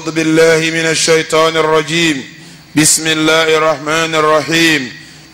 أعوذ بالله من الشيطان الرجيم. بسم الله الرحمن الرحيم.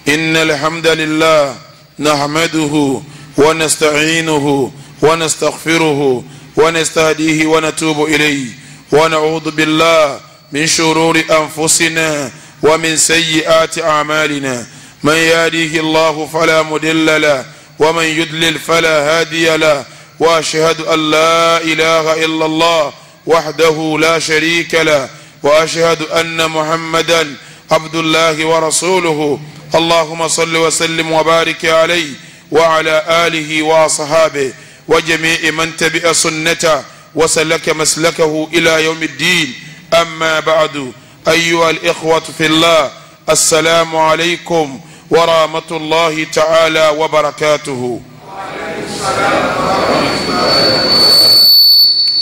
إن الحمد لله نحمده ونستعينه ونستغفره ونستهديه ونتوب إليه، ونعوذ بالله من شرور أنفسنا ومن سيئات أعمالنا. من يهديه الله فلا مضل له ومن يضلل فلا هادي له، وأشهد أن لا إله إلا الله وحده لا شريك له، وأشهد أن محمدا عبد الله ورسوله. اللهم صل وسلم وبارك عليه وعلى آله وصحابه وجميع من تبع سنته وسلك مسلكه إلى يوم الدين. أما بعد، أيها الإخوة في الله، السلام عليكم ورحمة الله تعالى وبركاته.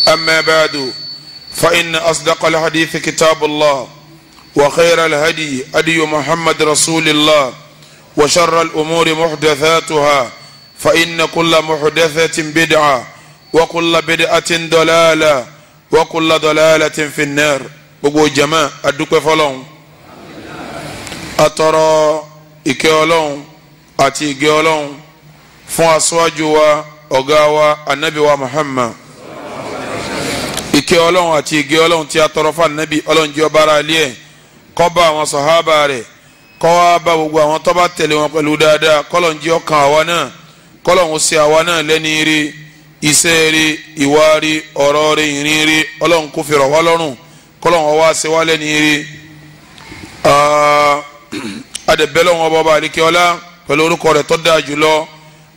أما بعد، فإن أصدق الحديث كتاب الله، وخير الهدي هدي محمد رسول الله، وشر الأمور محدثاتها، فإن كل محدثة بدعة، وكل بدعة ضلالة، وكل ضلالة في النار. Gbogbo jama, a dúpẹ́ fọ́lọ́run, atọrọ ìkẹ́ Ọlọ́run àti ìgẹ́ Ọlọ́run fún aṣáájú wa, ọ̀gá wa, anabi wa Muhammad. Ìkẹ́ Ọlọ́run àti ìgẹ́ Ọlọ́run tí a tọrọ fún anabi, Ọlọ́run jẹ́ ọba ara ilé ẹ̀, kó bá àwọn sàhábà rẹ̀, kó wá bá gbogbo àwọn tó bá tẹ̀lé wọn pẹ̀lú dáadáa, kọ́lọ́run jẹ́ ọkàn àwa náà, kọ́lọ́run ṣe àwa náà lẹ́ni rí, iṣẹ́ rí, ìwà rí, ọ̀rọ̀ rí, ìrìn rí, Ọlọ́run kó fi rọ̀ wá lọ́rùn, kọ́lọ́run wá ṣe wá lẹ́ni rí. Adẹ̀bẹ́lẹ̀ wọn bọ́ba àdìkẹ́ọ́lá pẹ̀lú orúkọ rẹ̀ tó dáa jùlọ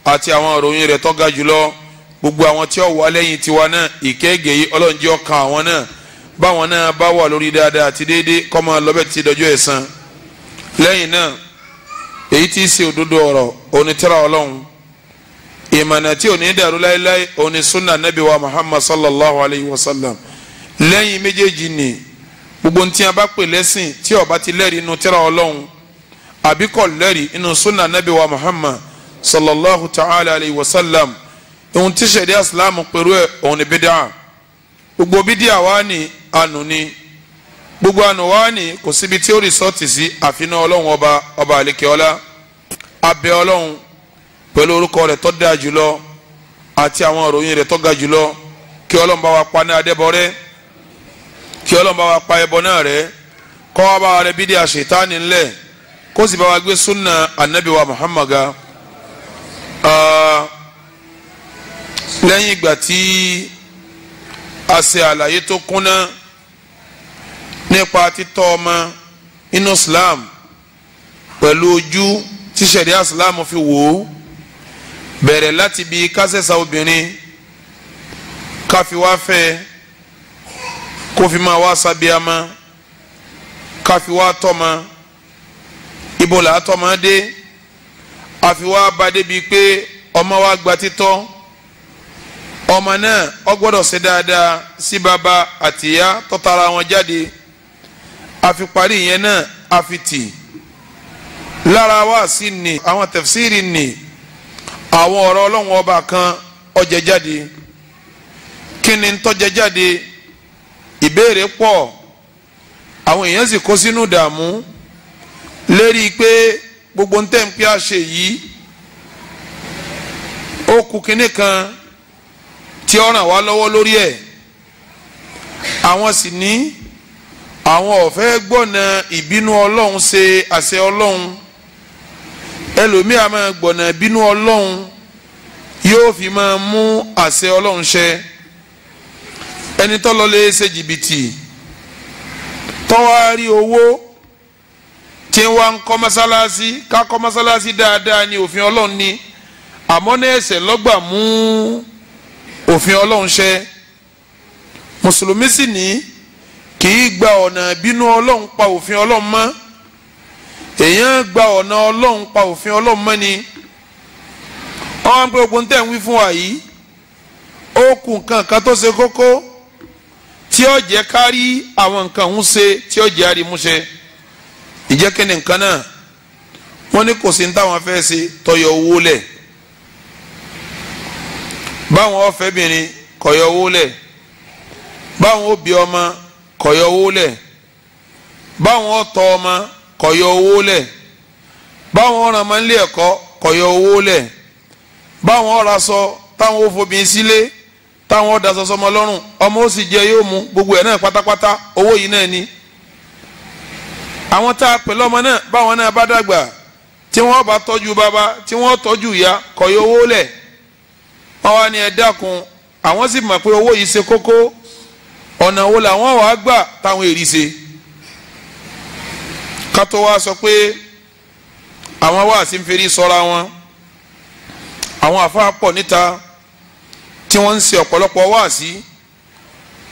àti àwọn ìròyìn rẹ̀ tó ga jùlọ, gbogbo àwọn tí ó wà lẹ́yìn tiwa náà, ìkẹ́gẹ́ yìí Ọlọ́run jẹ́ ọkàn àwọn náà, báwọn náà bá wà lórí dáadáa àti déédéé, kó máa lọ bẹ́ẹ̀ ti dọjọ́ ẹ̀san. Lẹ́yìn náà, èyí tí í ṣe òdodo ọ̀rọ̀ òní tírà Ọlọ́run, ìmọ̀nà tí ò ní dàrú láéláé òní sunna nabi wa Muhammad sallallahu alayhi wa sallam. Lẹ́yìn méjèèjì ni gbogbo ntí a bá pè lẹ́sìn tí ó bá ti lẹ́rìí inú tírà Ọlọ́run àbí kò lẹ́rìí inú sunna nabi wa Muhammad sallallahu ta'ala alayhi wa sallam, ohun tí ṣẹ̀ríà Ìsìlámù pẹ̀lú ẹ̀ òun ni bídíà. Gbogbo bídíà wa ni ànú ni, gbogbo ànú wa ni kò síbi tí ó rìsọ́ọ̀tì sí àfinà Ọlọ́run ọba ọba àlekèọ́lá. Abẹ́ Ọlọ́run pẹ̀lú orúkọ rẹ̀ tó dáa jùlọ àti àwọn ìròyìn rẹ̀ tó ga jùlọ, kí Ọlọ́run bá wa pa ní adẹ́bọ rẹ́, kí Ọlọ́run bá wa pa ẹbọ náà rẹ́, kó wá bá wa rẹ bídíà ṣètánì ńlẹ̀, kó sì bá wa gbé súnà ànábì wa Muhammad ga. Lẹ́yìn ìgbà tí a ṣe àlàyé tó kúnná nípa títọ́ ọmọ inú Islam pẹ̀lú ojú tí ṣẹ̀ríà Islam fi wò ó, bẹ̀rẹ̀ láti bí kásẹ̀sà obìnrin ká fi wá fẹ́, kó fi máa wá sábíàmá, ká fi wá tọ́mọ, ibo là á tọ́mọ dé, àfi wá bá débi pé ọmọ wa gba títọ́. Ọmọ náà ó gbọ́dọ̀ ṣe dáadáa sí bàbá àtìyá tó tara wọn jáde. Àfi parí ìyẹn náà, àfi tì lára wá sí ni àwọn tẹ̀fsíìrì ni àwọn ọ̀rọ̀ Ọlọ́run ọba kan ó jẹ jáde. Kí ni ń tó jẹ jáde? Ìbéèrè pọ̀, àwọn èèyàn sì kó sínú ìdààmú lérí pé gbogbo ń tẹ́ ń pẹ́ àṣẹ yìí ó kù kínní kan tí ó ràn wá lọ́wọ́ lórí ẹ̀. Àwọn sì ní àwọn ò fẹ́ gbọ́nà ìbínú Ọlọ́run ṣe àṣẹ Ọlọ́run. Ẹlòmíà máa gbọ́nà ìbínú Ọlọ́run yóò fi máa mú àṣẹ Ọlọ́run ṣẹ. Ẹni tó lọ lè ṣe jìbìtì tó wá rí owó tí wọ́n ń kọ́ mọ́sálásí, ká kọ́ mọ́sálásí dáadáa ní òfin Ọlọ́run ni, àmọ́ ní ẹsẹ̀ lọ́gbà mú òfin Ọlọ́run ṣẹ. Mùsùlùmí sì ní kì í gba ọ̀nà ìbínú Ọlọ́run pa òfin Ọlọ́run mọ́. Èèyàn gba ọ̀nà Ọlọ́run pa òfin Ọlọ́run mọ́ ni. Wọ́n á ń pè ogun tẹ̀ ń wí fún wa yìí, ó kù nǹkan kan tó ṣe kókó tí ó jẹ́ kárí àwọn nǹkan ń ṣe, tí ó jẹ́ àrímúṣẹ. Ìjẹ́ kí ni nǹkan náà? Wọ́n ní kò sí ní táwọn fẹ́ ṣe tọyọ owó lẹ̀. Báwọn ọ̀fẹ́bìnrin kọ̀yọ owó lẹ̀, báwọn òbí ọmọ kò yọ owó lẹ̀, báwọn tọ́ ọmọ kò yọ owó lẹ̀, báwọn ràn máa ń lé ẹ̀kọ́ kò yọ owó lẹ̀, báwọn raṣọ táwọn ò fobìn sílé táwọn daṣọ sọmọ lọ́rùn ọmọ ó sì jẹ yóò mú, gbogbo ẹ̀ náà pátápátá owó yìí náà ni. Àwọn tá a pẹ̀lú ọmọ náà báwọn náà bá dàgbà tí wọ́n bá tọ́jú bàbá tí wọ́n tọ́jú ìyá kò yọ owó lẹ̀. Wọ́n wá ní ẹ dákun, àwọn sì mọ̀ pé owó yìí ṣe kókó, ọ̀nà wo làwọn wàá gbà táwọn èrì ṣe. Ká tó wá sọ pé àwọn wá sí ń ferí sọ́ra wọn, àwọn àfáà pọ̀ níta tí wọ́n ń ṣe ọ̀pọ̀lọpọ̀ wáàsí.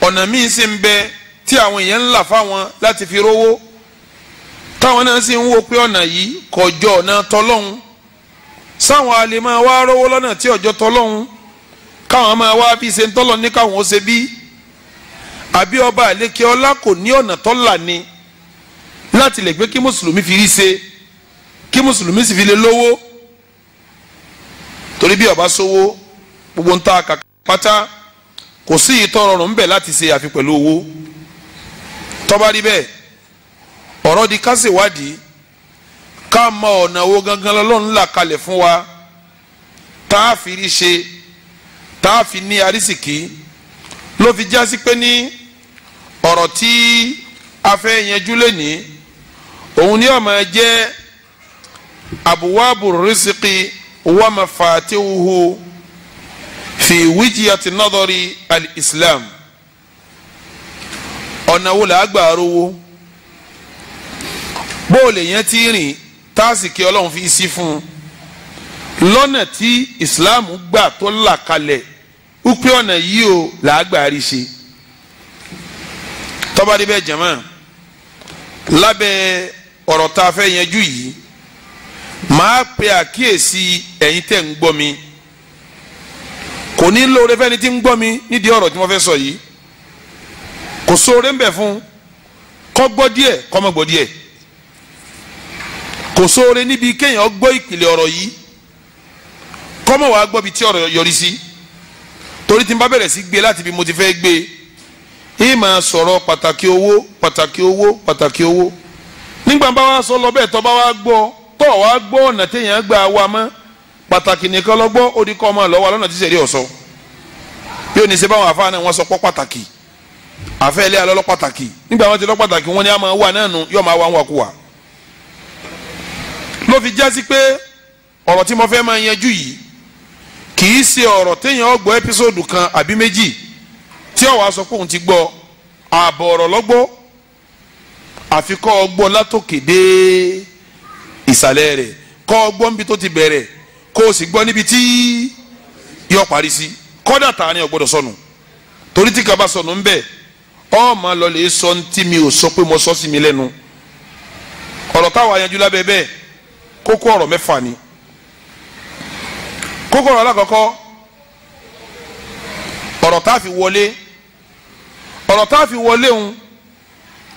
Ọ̀nà míì sì ń bẹ tí àwọn èèyàn ń là fáwọn láti fi rówó, táwọn náà sì ń wo pé ọ̀nà yìí kọjọ́ ọ̀nà tọlọ́hun, sáwọn alẹ́ máa wá rówó lọ́nà tí ọjọ́ tọlọ́hun, káwọn máa wá bí ṣe ń tọ́lọ́ ní káwọn ó ṣe bí. Àbí ọba àlékè ọlá kò ní ọ̀nà tọ́là ni láti lè gbé kí mùsùlùmí fi rí ṣe, kí mùsùlùmí sì fi lè lówó. Torí bí ọba sówó gbogbo ń ta kàkà pátá kò sí ìtọ́rọrùn ńbẹ láti ṣe àfi pẹ̀lú owó. Tó bá rí bẹ́ẹ̀, ọ̀rọ̀ di ká ṣèwádìí, ká mọ ọ̀nà owó gangan lọ́lọ́run là kalẹ̀ fún wa tá a fi rí ṣe, tá a fi ní arísìkí. Ló fi já sí pé ní ọ̀rọ̀ tí a fẹ́ yanjú lẹ́nìí òun ni ó máa jẹ́ abuwaabu rizqi wa mafatihu fi wijiyati nadari al-islam. Ọ̀nà wo là á gbà rówó, bóòlù yẹn ti rìn táàsìkì ọlọ́run fi sí fún un lọ́nà tí islam gbà tó là kalẹ̀ wípé ọ̀nà yìí o là á gbà rí ṣe. Tó bá rí bẹ́ẹ̀ jẹ̀mọ́, lábẹ́ ọ̀rọ̀ tá a fẹ́ yanjú yìí, màá pe àkíyèsí ẹ̀yin tẹ́ ń gbọ́ mi. Kò ní lóore fẹ́ni tí ń gbọ́ mi nídìí ọ̀rọ̀ tí wọ́n fẹ́ sọ yìí, kò sóore ń bẹ̀ fún kó gbọ́ díẹ̀ kó má gbọ́ díẹ̀. Kò sóore níbi kéèyàn gbọ́ ìpìlẹ̀ ọ̀rọ̀ yìí kó má wàá gbọ́ bí tí ọ̀rọ̀ yọrí sí. Torí tí n bá bẹ̀rẹ̀ sí gbé láti bí mo ti fẹ́ gbé, yìí máa sọ̀rọ̀ pàtàkì owó, pàtàkì owó, pàtàkì owó. Nígbà bá wa sọ lọ bẹ́ẹ̀, tó bá wa gbọ́, tó wa gbọ́ ọ̀nà téèyàn gbà wá mọ́ pàtàkì nìkan lọ́gbọ́, ó di kọ́ ọmọ lọ́wọ́ lọ́nà tí sẹ̀rí ọ̀sọ́. Bí ó ní ṣe báwọn àfáà náà wọ́n sọ pọ́ pàtàkì, àfẹ́ ilé alọ́ pàtàkì. Nígbà wọn ti lọ́ pàtàkì, wọn ni a máa wà náà nù, yóò máa wá wọn kú wa. Ló fi jásí pé ọ̀rọ̀ tí mo fẹ́ máa yanjú yìí kì í ṣe ọ̀rọ̀ téèyàn gbọ́ ẹ́písòdù kan àbí méjì tí ó wá sọ pé òun ti gbọ́ ààbọ̀ ọ̀rọ̀ lọ́gbọ́, àfi kọ́ ọ gbọ́ látòkè dé ìsàlẹ̀ rẹ̀, kọ́ ọ gbọ́ níbi tó ti bẹ̀rẹ̀, kó o sì gbọ́ níbi tí yọ parí sí. Kọ́dà tààrin ò gbọ́dọ̀ sọnù, torí tí kaba sọnù ń bẹ̀ ọ máa lọ lè sọ ntí mi ò sọ pé mo sọ sí mi lẹ́nu. Ọ̀rọ̀ táwa yanjú lábẹ́ bẹ́ẹ̀ kókó ọ̀rọ̀ mẹ́fà ni. Kókó ọ̀rọ̀ alákọ̀ọ́kọ́, ọ̀rọ̀ tá a fi wọlé, ọ̀rọ̀ tá a fi wọlé ń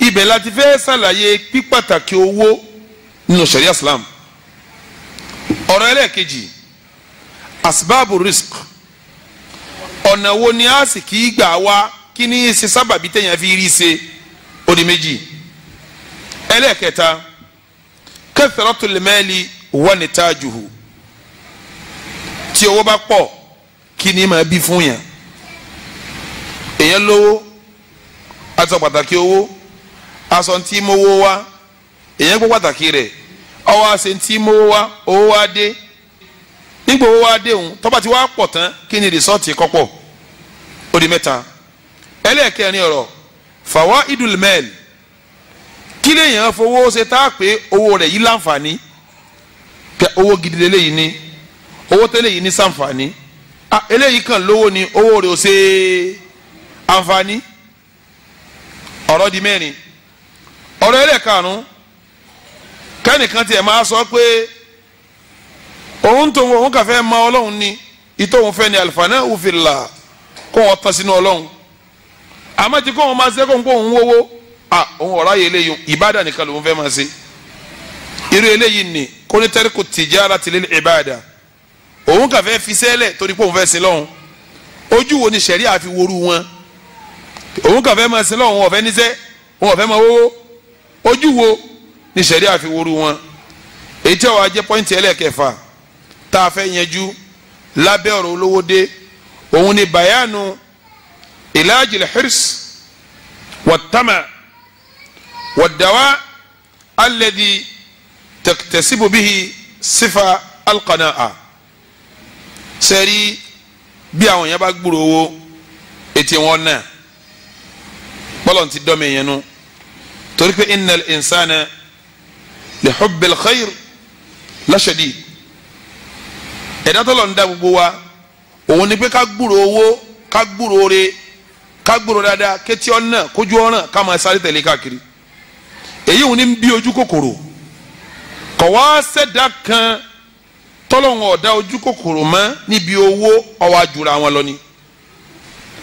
ibẹ̀ láti fẹ́ ṣàlàyé pípàtàkì owó nínú sharia Islam. Ọ̀rọ̀ ẹlẹ́ẹ̀kejì, asbabu risk, ọ̀nà wo ni a sì kì í gbà wá, kí ni ṣe sábàbí téèyàn fi rí ṣe, ó di méjì. Ẹlẹ́ẹ̀kẹta, kathratul mali wa nitajuhu, tí owó bá pọ̀ kí ni máa bí fún yàn. Èèyàn lówó, aṣọ pàtàkì owó, aṣọ ntí mowó wá, èèyàn gbọ́ pàtàkì rẹ̀, ọwọ́ aṣọ ntí mowó wá, owó wá dé. Nígbà owó wá dé òun, tó bá ti wá pọ̀ tán, kí ni rìsọ́ọ̀tì kọ́pọ̀, ó di mẹ́ta. Ẹlẹ́ẹ̀kẹrin ọ̀rọ̀, fawaidul mal, kí lèèyàn fowó ṣe tá a pé owó rẹ̀ yìí láǹfààní, owó gidi lélẹ́yìí ní, owó tẹ́lẹ̀ yìí ní sàǹfààní, eléyìí kan lówó ni owó rẹ̀ ò ṣe àǹfààní. Ọ̀rọ̀ di mẹ́rin. Ọ̀rọ̀ ẹlẹ́ẹ̀karùn-ún, kẹ́nìkan tiẹ̀ máa sọ pé òun tó òun kà fẹ́ mọ Ọlọ́run ni, ìtò òun fẹ́ ni àlùfáàná fillah, kó wọn tán sínú Ọlọ́run, àmọ́ tí kó wọn máa ṣe kó òun wówó, òun ọ̀rá yẹ eléyìí, ìbádà nìkan lòun fẹ́ máa ṣe. Irú eléyìí ni kó ní tariku tijarati lil ìbádà, òun kà fẹ́ fi sẹ́lẹ̀ torí pé òun fẹ́ sin lọ́hùn. Ojú wo ni sẹ̀ríà fi woru wọn? Òun kàn fẹ́ máa sin lọ́wọ́, òun ọ̀fẹ́ níṣẹ́, òun ọ̀fẹ́ máa wówó. Ojú wo ni sẹ̀ríà fi woru wọn? Èyí tí ó wá jẹ́ pọ́ìntì ẹlẹ́ẹ̀kẹfà tá a fẹ́ yanjú lábẹ́ ọ̀rọ̀ olówó dé, òun ni bayanu ilajil hirs wat-tama wad-dawa alladhi taktasibu bihi sifa al-qana'a. Sẹ́rí bí àwọn èèyàn bá gbúrò owó ètè wọn náà bọ́lọ̀ ti dọ́mọ èèyàn nu, torí pé innal insana li hubbil khayr la shadid. Ẹ̀dá tó lọ ń dá gbogbo wa òun ni pé ká gbúrò owó, ká gbúrò ore, ká gbúrò dáadáa, kétí ọ̀nà kójú ọ̀ràn ká máa sáré tẹ̀lé káàkiri. Èyí òun ni ń bí ojú kòkòrò. Kọ̀ wá sẹ́dá kan tọ́lọ́hún ọ̀dá ojú kòkòrò mọ́ níbi owó, ọwọ́ àjùra wọn lọ ni.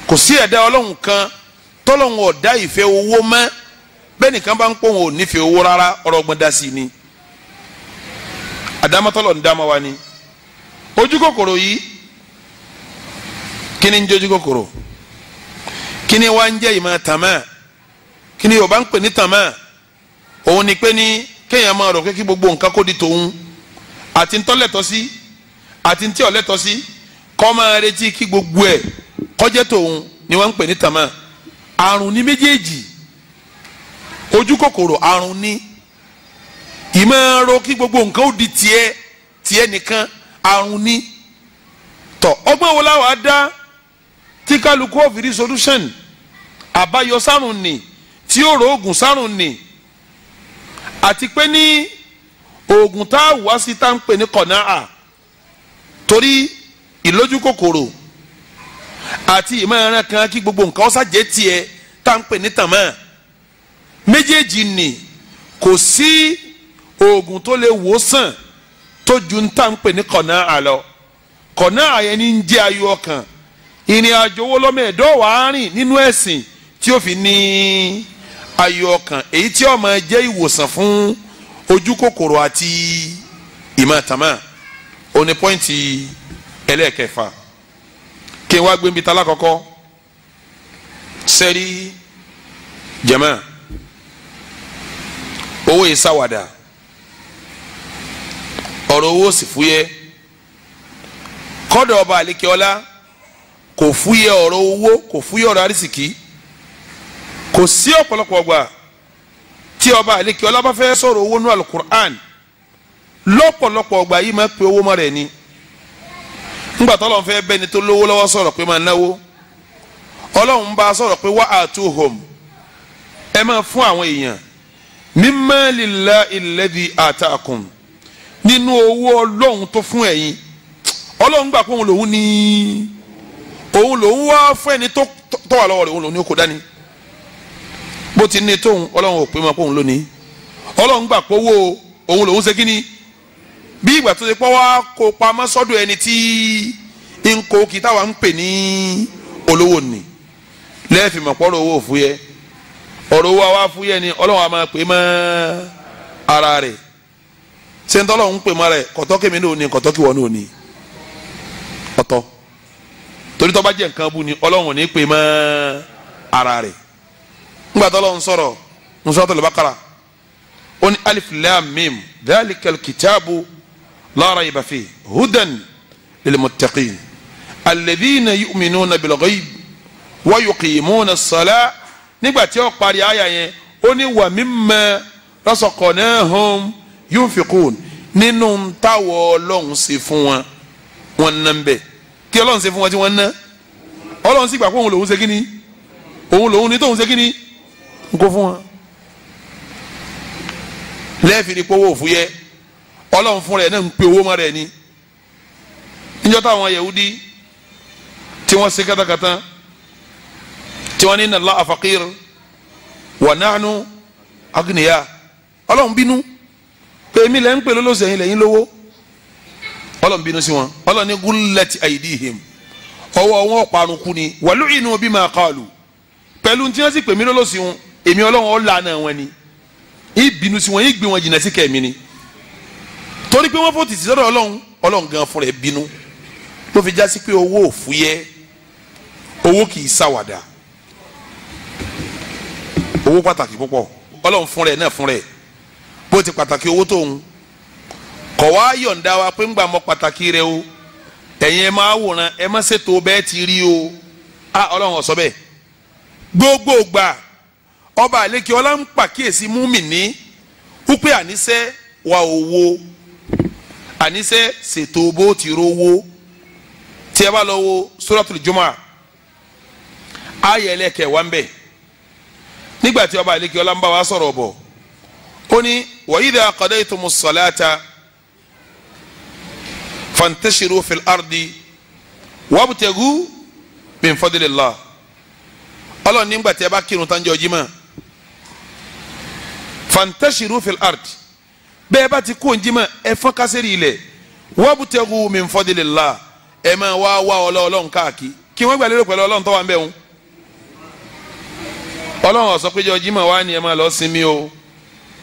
Kò sí ẹ̀dá ọlọ́hun kan tọ́lọ́hún ọ̀dá ìfẹ́ owó mọ́. Bẹ́ẹ̀ nìkan bá ń pọ̀ wọn ò nífẹ̀ẹ́ owó rárá, ọ̀rọ̀ ọgbọ́n dá sí ni. Àdámọ́tọ́lọ̀ ń dámọ́ wa ni. Ojú kòkòrò yìí, kí ni ń jẹ́ ojú kòkòrò? Kí ni wá ń jẹ́ ìmọ̀ tàmá? Kí ni Yorùbá ń pè ní tàmá? Òun ni pé ní kéèyàn máa rò pé kí gbogbo nǹkan kó di tòun, àti ntọ́ lẹ́tọ́ sí àti ntí ọ̀lẹ́tọ́ sí, kọ́ máa retí kí gbogbo ẹ̀ kó jẹ́ tòun, ni wọ́n ń pè ní tàmá. Àrùn ní méjèèjì. Ojú kòkòrò àrùn ní. Ìmọ̀ ro kí gbogbo nǹkan ó di tiẹ̀ tiẹ̀ nìkan, àrùn ní. Tọ́ ọgbọ́n wo láwa dá tí kálukú ó fi rí solution àbáyọ sárùn ní, tí ó ro oògùn sárùn ní, àti pé ní oògùn tá a wá sí tá ń pè ní kọ̀náà. Torí ìlójú kòkòrò àti ìmọ̀ ẹran kan kí gbogbo nǹkan ọ̀sà jẹ́ tiẹ̀ tá ń pè ní tàmá, méjèèjì ni kò sí oògùn tó lè wò sàn tó ju ń tá ń pè ní kọ̀náà lọ. Kọ̀náà yẹn ní ń jẹ́ ayọ̀ ọkàn. Ìrìn àjò owó lọ́mọ ẹ̀dọ́ wàá rìn nínú ẹ̀sìn tí ó fi ní ayọ̀ ọkàn, èyí tí ó máa jẹ́ ìwòsàn fún ojú kòkòrò àti ìmọ̀ tàmá. Ó ní pọ́ìntì ẹlẹ́ẹ̀kẹfà. Kí n wá gbé nbí ta lákọ̀ọ́kọ́. Sẹ́rí jẹ̀mọ́, owó yìí sáwàdà, ọ̀rọ̀ owó sì fúyẹ́. Kọ́dọ̀ ọba àlekèọ́lá kò fúyẹ́ ọ̀rọ̀ owó, kò fúyẹ́ ọ̀rọ̀ àrísìkí. Kò sí ọ̀pọ̀lọpọ̀ ọgbà tí ọba àlekèọ́lá bá fẹ́ sọ̀rọ̀ owó nú alukur'an, lọ́pọ̀lọpọ̀ ọgbà yìí máa pe owó mọ́ rẹ̀ ni. Ńgbà tọ́lọ́run fẹ́ bẹ́ni tó lówó lọ́wọ́ sọ̀rọ̀ pé máa náwó, Ọlọ́run bá sọ̀rọ̀ pé wa atuhum, ẹ máa fún àwọn èèyàn, mimma lillahi alladhi ataakum, nínú owó Ọlọ́run tó fún ẹ̀yin. Ọlọ́run gbà pé òun lòun ní, òun lòun wá fún ẹni tó wà lọ́wọ́ rẹ̀, òun lòun ní kó dání. Bó ti ní tóun, Ọlọ́run ò pé máa pé òun lónìí. Ọlọ́run gbà pé owó òun lòun ṣe kí ni, bí ìgbà tó ṣe pọ́ wá kó pamọ́ sọ́dọ̀ ẹni tí ń kó kí táwa ń pè ní olówó ni. Lẹ́ẹ̀fì mọ̀ pọ́rọ̀ owó fúyẹ́, ọ̀rọ̀ owó àwa fúyẹ́ ni Ọlọ́run á máa pè mọ́ ara rẹ̀. Ṣé ń tọ́lọ́run ń pè mọ́ rẹ̀? Kọ̀tọ́ kémi ní òní, kọ̀tọ́ kí wọ́n ní òní, ọ̀tọ̀. Torí tó bá jẹ́ nǹkan bú ni Ọlọ́run ò ní pè mọ́ ara rẹ̀. Ńgbà tọ́lọ́run sọ̀rọ̀ ní Suratul Baqara, ó ní alif lam mim dhalikal kitabu la rayba fihi hudan lil muttaqin alladhina yu'minuna bil ghayb wa yuqimuna as-salah. Nígbà tí ó parí àyà yẹn, ó ní wa mimma razaqnahum yunfiqun, nínú táwọ̀ Ọlọ́run ṣe fún wọn, wọn ná ń bẹ̀. Kí Ọlọ́run ṣe fún wọn tí wọ́n ná? Ọlọ́run sì gbà pé òun lòun ṣe kí ni, òun lòun ní tóun ṣe kí ni n kó fún wọn. Lẹ́ẹ̀fì ni pé owó òfúyẹ́, Ọlọ́run fún rẹ̀ náà ń pe owó mọ́ rẹ̀ ni. Níjọ́ táwọn Yahudi tí wọ́n ṣe kátàkátà, tí wọ́n ní inna Allaha faqir wa nahnu agniya, Ọlọ́run bínú pé èmi lẹ́ ń pè lólóṣè yín lẹ́yìn lówó. Ọlọ́run bínú sí wọn. Ọlọ́run ní gullat aydihim, ọwọ́ wọn parun kú ni, wa lu'inu bima qalu, pẹ̀lú tí wọ́n sì pè mí lólóṣè wọn, èmi Ọlọ́run ó lànà wọn ni, ìbínú sí wọn, ìgbé wọn jìnnà sí kẹ́mi ni. Torí pé wọ́n fò tìtì sọ́dọ̀ Ọlọ́run, Ọlọ́run gan fúnra ẹ̀ bínú. Ló fi jásí pé owó ò fúyẹ́, owó kì í ṣàwàdà. Owó pàtàkì púpọ̀. Ọlọ́run fún rẹ̀ náà fún rẹ̀ bó ti pàtàkì owó tóun kọ̀ wá yọ̀ǹda wa pé ń gbà mọ́ pàtàkì rẹ o, ẹ̀yin ẹ máa wòran, ẹ má ṣètò bẹ́ẹ̀ ti rí o. A Ọlọ́run ó sọ bẹ́ẹ̀. Gbogbo gbà ọba àlekè ọlá ń pàkíyèsí múmìnì wípé àníṣe wà owó, àníṣe ṣètò bó ti rówó. Tí ẹ bá lọ wo Suratul Jumu'ah ayé ẹlẹ́kẹ̀ wá ń bẹ̀, nígbà tí ọba àlekè ọlá ń bá wa sọ̀rọ̀ bọ̀, ó ní wa idha qadaytumus salata fantashiru fil ardi wabtagu min fadlillah. Ọlọ́run nígbà tí ẹ bá kírun tán jọ jímọ̀, fantashiru fil ardi, bẹ́ẹ̀ bá ti kó jímọ̀ ẹ fọ́n kásẹ̀rì ilẹ̀, wabtagu min fadlillah, ẹ máa wá wá Ọlọ́run káàkiri. Kí wọ́n gbà lérò pẹ̀lú Ọlọ́run tó wà ń bẹ̀ wọn. Ọlọ́run ó sọ pé jọ jímọ̀ wá ni ẹ máa lọ sinmi o,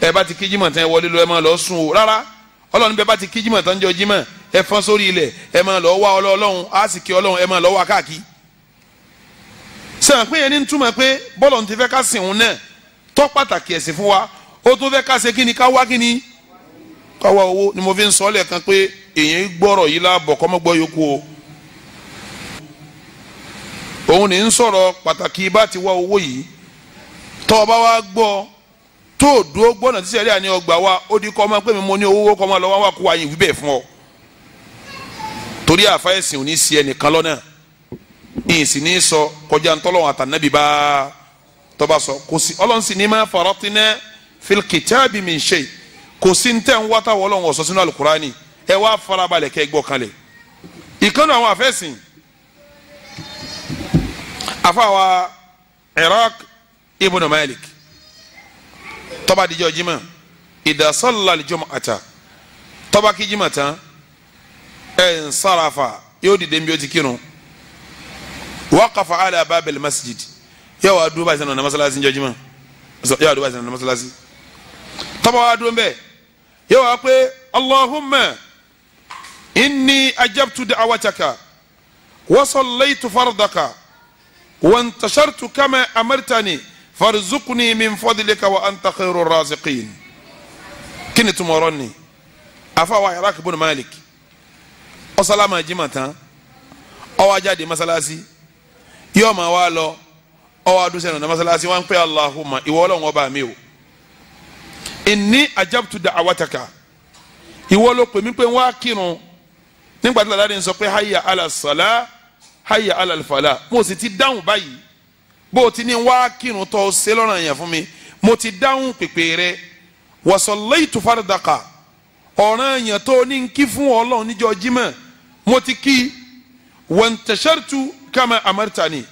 ẹ bá ti kí jímọ̀ tán ẹ wọlé lọ ẹ máa lọ sùn o. Rárá, Ọlọ́run bẹ́ẹ̀ bá ti kí jímọ̀ tán jọ jímọ̀ ẹ fọ́n sórí ilẹ̀, ẹ máa lọ wá Ọlọ́run, á sì kí Ọlọ́run, ẹ máa lọ wá káàkiri. Sẹ́wọ̀n pé yẹn ní túmọ̀ pé bọ́lọ̀ ti fẹ́ ká sìn òun náà tó pàtàkì ẹ̀sìn fún wa, ó tún fẹ́ ká ṣe kí ni, ká wá kí ni, ká wá owó. Ni mo fi ń sọ lẹ́ẹ̀kan pé èyàn gbọ́rọ̀ yìí láàbọ̀ kọ́mọ́gbọ́ yòókù o. Òun ní ń sọ̀rọ̀ pàtàkì bá ti wá owó yìí. Tó o bá wá gbọ́ tó o dúró gbọ́nà tí sẹ́rí àní ọgbà wa, ó di kọ́ ọmọ pé mi mo ní owó kọ́ ọmọ lọ́wọ́ wá kó wa yìí wí bẹ́ẹ̀ fún ọ. Torí àfa ẹ̀sìn ò ní sí ẹnìkan lọ́nà, ìsì ní sọ kọjá ntọ́lọ́wọ́n àtànábì bá tọ́ba sọ. Kò sí Ọlọ́run sì ní ma faratina fil kitabi min shay, kò sí ntẹ̀ ń wáta wọ́ Ọlọ́run ọ̀sọ́ sínú alukurani. Ẹ wá farabalẹ̀ kẹ́ gbọ́ kalẹ̀. Ìkànnì àwọn àfẹ́sìn àfàwà Iraq ibn Malik tọ́ba díjọ́ jimá, idha salla al-jum'ata, tọ́ba kí jimá tán ẹ̀ ń sarafa yóò dìde nbí ó ti kírun, waqafa ala babil masjid, yóò wá dúró báyìí sẹ́nu ọ̀nà masalasi njọ́ jimá, yóò wá dúró báyìí sẹ́nu ọ̀nà masalasi. Tọ́ba wá dúró mbẹ́ yóò wá pé Allahumma inni ajabtu da'wataka wa sallaytu fardaka wa intashartu kama amartani farzuqni min fadlika wa anta khairur raziqin. Kí ni túmọ̀ ọ̀rọ̀ ni? Afa wa Iraq ibn Malik ó sálámà jimá tán, ó wá jáde masalasi, yóò máa wá lọ, ó wá dúró sẹ́nu ọ̀nà masalasi, wọ́n ń pè Allahumma, ìwọ Ọlọ́run ọba mi o, inni ajabtu da'wataka, ìwọ ló pè mí pé wá kírun nígbà tí ládàá sọ pé hayya ala salah hayya ala falah, mo sì ti dáhùn báyìí, bó o ti ní wá kírun tó ṣe lọ́ràn yẹn fún mi, mo ti dáhùn pèpè rẹ, wa sallaytu fardaka, ọ̀ràn yẹn tó ní kí fún Ọlọ́run níjọ́ jímọ̀ mo ti kí, wa intashartu kama amartani,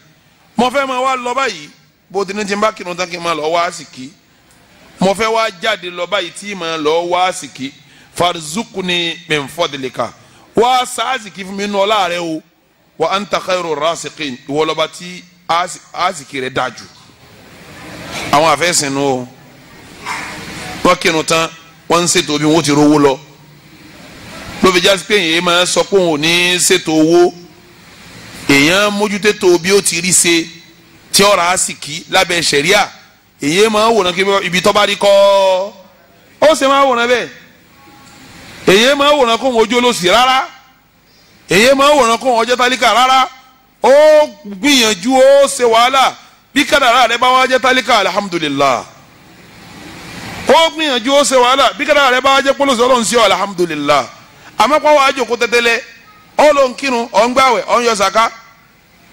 mo fẹ́ máa wá lọ báyìí, bó o ti ní ti ń bá kírun tán kí n máa lọ wá sí kí, mo fẹ́ wá jáde lọ báyìí tí máa lọ wá sí kí, farzukuni min fadlika, wá sáàsìkì fún mi nù ọlá rẹ o, wa anta khairu rasiqin, ìwọ lọ́ba tí àsìkì rẹ dájú. Àwọn àfẹ́sìn nù o, wọ́n kírun tán wọ́n ń ṣètò bí wọ́n ti rówó lọ, ló fi jásí pé èèyàn máa sọ pé òun ò ní ṣètò owó, èèyàn mójútó bí ó ti rí ṣe tí ọ̀rọ̀ àsìkì lábẹ́ ṣẹ̀ríà, èèyàn máa wòran kí ibi tó bá rí kọ́ ó ṣe máa wòran bẹ́ẹ̀, èèyàn máa wòran kó wọn ojú olóṣì rárá, èèyàn máa wòran kó wọn ọjọ́ tálíkà rárá, ó gbìyànjú ó ṣe wàhálà, bí kádàrá rẹ bá wá jẹ́ tálíkà alhamdulillah, ó gbìyànjú ó ṣe wàhálà, bí kádàrá rẹ bá wá jẹ́ pólòsì Ọlọ́run sí ọ alhamdulillah. Àmọ́ pọ́n wàá jòkó tẹ́tẹ́lẹ́, ó ló ń kírun, ó ń gbàwẹ̀, ó ń yọ sàká,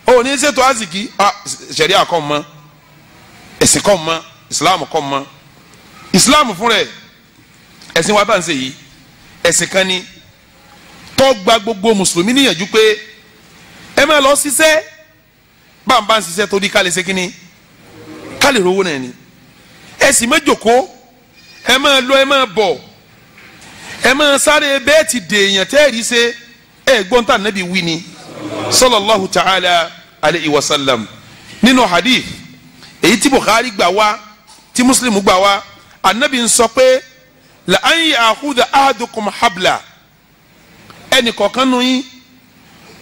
ó ní ṣètò àsìkí, ṣẹ̀ríà kọ́ mọ́, ẹ̀sìn kọ́ mọ́, ìsìláàmù kọ́ mọ́. Ìsìláàmù fún rẹ̀ ẹ̀sìn wa bá ń ṣe yìí, ẹ̀sìn kan ni tó gba gbogbo mùsùlùmí níyànjú pé ẹ máa lọ ṣiṣẹ́, bá ń ṣiṣẹ́ torí ká lè ṣe kínní, ká lè rówó náà ni. Ẹ sì má jókòó, ẹ máa lọ, ẹ máa bọ̀, ẹ máa sáré bẹ́ẹ̀ ti dèèyàn tẹ́ẹ̀rí ṣe. Ẹ gbọ́n tá nàbí wí ni sallallahu ta'ala alayhi wa sallam nínú hadith èyí tí Bukhari gbà wá, tí Muslim gbà wá, anabi ń sọ pé la an ya'khudha ahadukum habla, ẹnì kọ̀ọ̀kan nù yín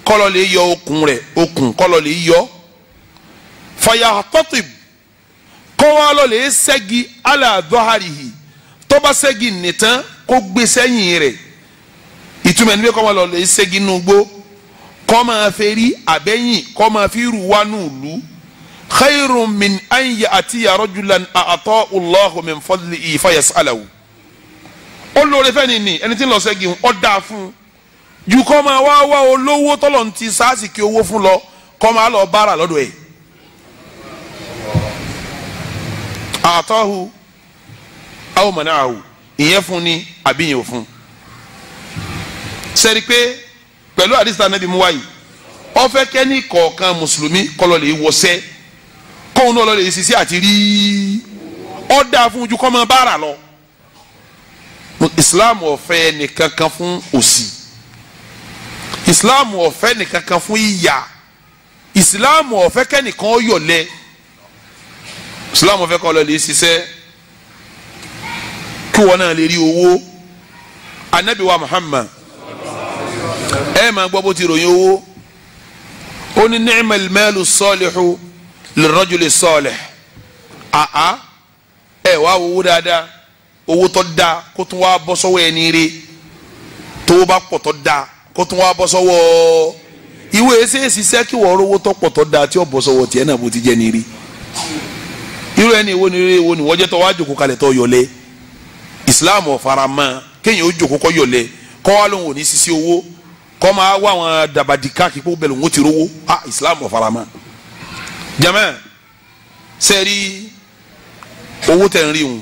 kọ́lọ̀ lè yọ okùn rẹ̀, okùn kọ́lọ̀ lè yọ, fayahtatib, Kó wá lọ lè ṣẹ́gi ala dhahrihi, tó bá ṣẹ́gi nìtàn kó gbé sẹ́yìn rẹ̀. Ìtumọ̀ ẹni pé kó máa lọ lè ṣẹ́gi nùgbó, kó máa fẹ́ rí àbẹ́yìn, kó máa fi rù wá nùlù. Khayrun min an ya'tiya rajulan a'ta'u Allahu min fadlihi fayas'alahu. Ó lóore fẹ́ni ní ẹni tí ń lọ ṣẹ́gi ó dáa fún ju kó máa wá wá olówó tọ́lọ̀ ti sáàsì kí owó fún lọ, kó máa lọ bára lọ́dọ̀ ẹ̀. A'tahu aw mana'ahu, ìyẹn fún ni àbí ìyẹn ò fún. Sẹ́ni pé pẹ̀lú àdìsá Ànábì mú wáyé, ó fẹ́ kẹ́ni kọ̀ọ̀kan mùsùlùmí kọ́lọ́ lè wọṣẹ́, kóun náà lọ lè ṣiṣẹ́ àti rí ó dáa fún ju kó máa bára lọ. Islam ò fẹ́ nìkankan fún òṣì, Islam ò fẹ́ nìkankan fún ìyà, Islam ò fẹ́ kẹ́nìkan ó yọ̀lẹ. Islam ò fẹ́ kó lọ lè ṣiṣẹ́ kí wọn náà lè rí owó. Ànábì wa Muhammad, ẹ máa gbọ́ bó ti ròyìn owó. Ó ní ni'mal malu salihu lirrajuli salih. Àá ẹ wá owó dáadáa, owó tó dáa kó tún wá bọ́ sọ́wọ́ ẹni rí, tó bá pọ̀ tó dáa kó tún wá bọ́ sọ́wọ́ ìwé ẹsẹ̀ ṣiṣẹ́ kí wọ́n rówó tó pọ̀ tó dáa tí ó bọ́ sọ́wọ́ tiẹ̀ náà bó ti jẹ́ ni rí. Irú ẹni ìwo ni rí, ìwo ni wọ́n jẹ́ tó wá jòkó kalẹ̀ tó yọlé. Islam ò fara mọ́ kéèyàn ó jòkó kó yọlé, kó wá lóun ò ní ṣiṣẹ́ owó, kó máa wá àwọn dàbàdì káàkiri kó bẹ̀rẹ̀ òun ó ti rówó. Ah, Islam ò fara mọ́. Jama sẹ́ẹ̀rí owó tẹ̀ ń rí òun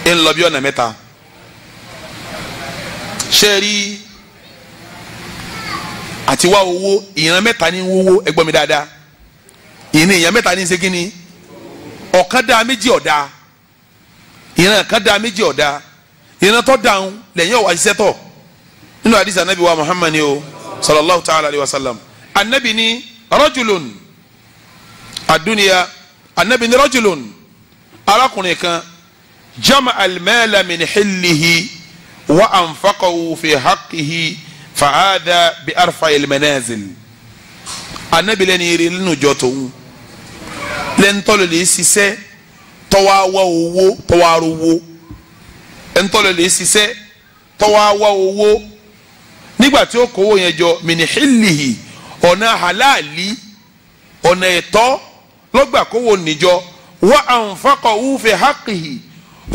ń lọ bí ọ̀nà mẹ́ta. Sẹ́ẹ̀rí àti wá owó ìran mẹ́ta ní wówó, ẹ gbọ́ mi dáadáa. Ìran èèyàn mẹ́ta ní ṣe kí ni? Ọ̀kan dáa, méjì ọ̀dá. Ìran kan dáa, méjì ọ̀dá. Ìran tó dáhùn lẹ́yìn ọ̀wá ṣiṣẹ́ tọ̀. Nínú àdìsí anabi wa Muhammad o sallallahu ta'ala alayhi wa sallam, anabi ni rajulun adúniya, anabi ni rajulun arákùnrin kan jama al-mala min hillihi wa anfaqahu fi haqqihi fa'ada bi arfa'il manazil. Anabi lẹ́ni rí nínú ìjọ tòun lẹ́ńtọ́lẹ̀ lè ṣiṣẹ́ tọ́wá wá owó, tọ́wá rówó. Ẹ̀ńtọ́lẹ̀ lè ṣiṣẹ́ tọ́wá wá owó nígbà tí ó kówó yẹn jọ min hillihi, ọ̀nà halali, ọ̀nà ẹ̀tọ́ lọ́gbà kówó níjọ, wa anfaqahu fi haqqihi,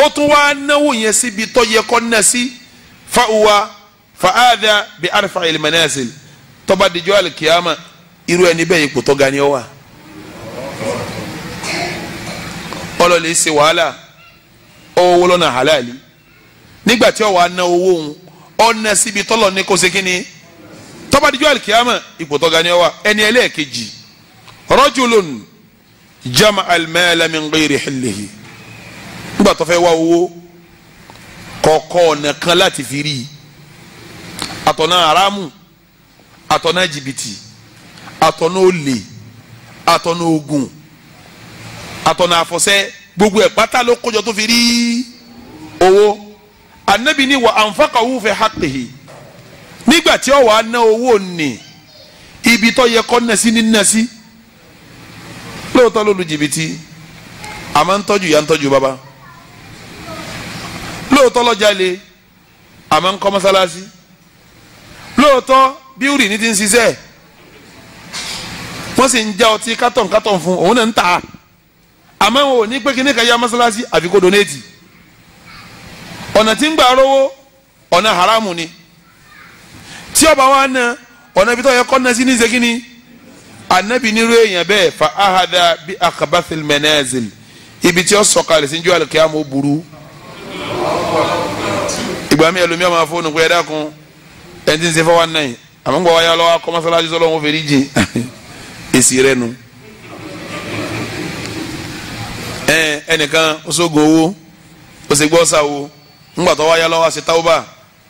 ó tún wá náwó yẹn síbi tó yẹ kó ná sí, fa'uwa fa'adha bi arfa'il manazil. Tó bá dijọ́ alikiyama, irú ẹni bẹ́ẹ̀ ipò tó ga ni ó wà. Ọlọ́lẹ̀ ṣe wàhálà, owó lọ́nà halali, nígbà tí ó wà ná owó òun ọ̀nà síbi tọ́lọ̀ ní kó ṣe kí ni, tó bá dijọ́ alikiyama ipò tó ga ni ó wà. Ẹni ẹlẹ́ẹ̀kejì, rajulun jama al-mala min ghayri hillihi, nígbà tó fẹ́ wá owó kọ̀ọ̀kọ̀ ọ̀nà kan láti fi rí i, àtọ̀nà haramu, àtọ̀nà jìbìtì, àtọ̀nà olè, àtọ̀nà ogun, àtọ̀nà àfọ̀sẹ́, gbogbo ẹ̀ pátá ló kójọ tó fi rí owó. Anabi ni wa anfaqahu fi haqqihi, nígbà tí ó wà ná owó ní ibi tó yẹ kó ná sí ní ná sí. Lóòótọ́ ló lu jìbìtì, àmọ́ ń tọ́jú ìyá ń tọ́jú bàbá. Lóòótọ́ ló jalè, àmọ́ ń kọ́ mọ́sálásí. Lóòótọ́ bíúrì ní ti ń ṣiṣẹ́, wọ́n sì ń já ọtí kátọ̀n kátọ̀n fún òun náà ń tà á, àmọ́ wọn ò ní pé kíní kan ya mọ́sálásí àfi kó donate. Ọ̀nà tí ń gbà rówó ọ̀nà haramu ni. Tí ọba wa ná ọ̀nà ibi tó yẹ kọ́ ná sí ní ṣe kíni. Anabi nírú èèyàn bẹ́ẹ̀ fa ahada bi akabathil manazil, ibi tí ó sọ̀kalẹ̀ sí njọ́ alikiyama ó burú. Ìgbà mi ẹlòmíà máa fóònù pé ẹ dákun, ẹni tí ń ṣe 419 àmọ́ ń gbọ́ wáyà lọ́wọ́ akọ́ mọ́sálásí sọ́lọ́ wọn fèrè jìn èsì rẹ nu. Ẹnìkan ó sógun owó, ó sì gbọ́ sáwo, ńgbà tó wáyà lọ́wọ́ àṣẹ táwọ́bà,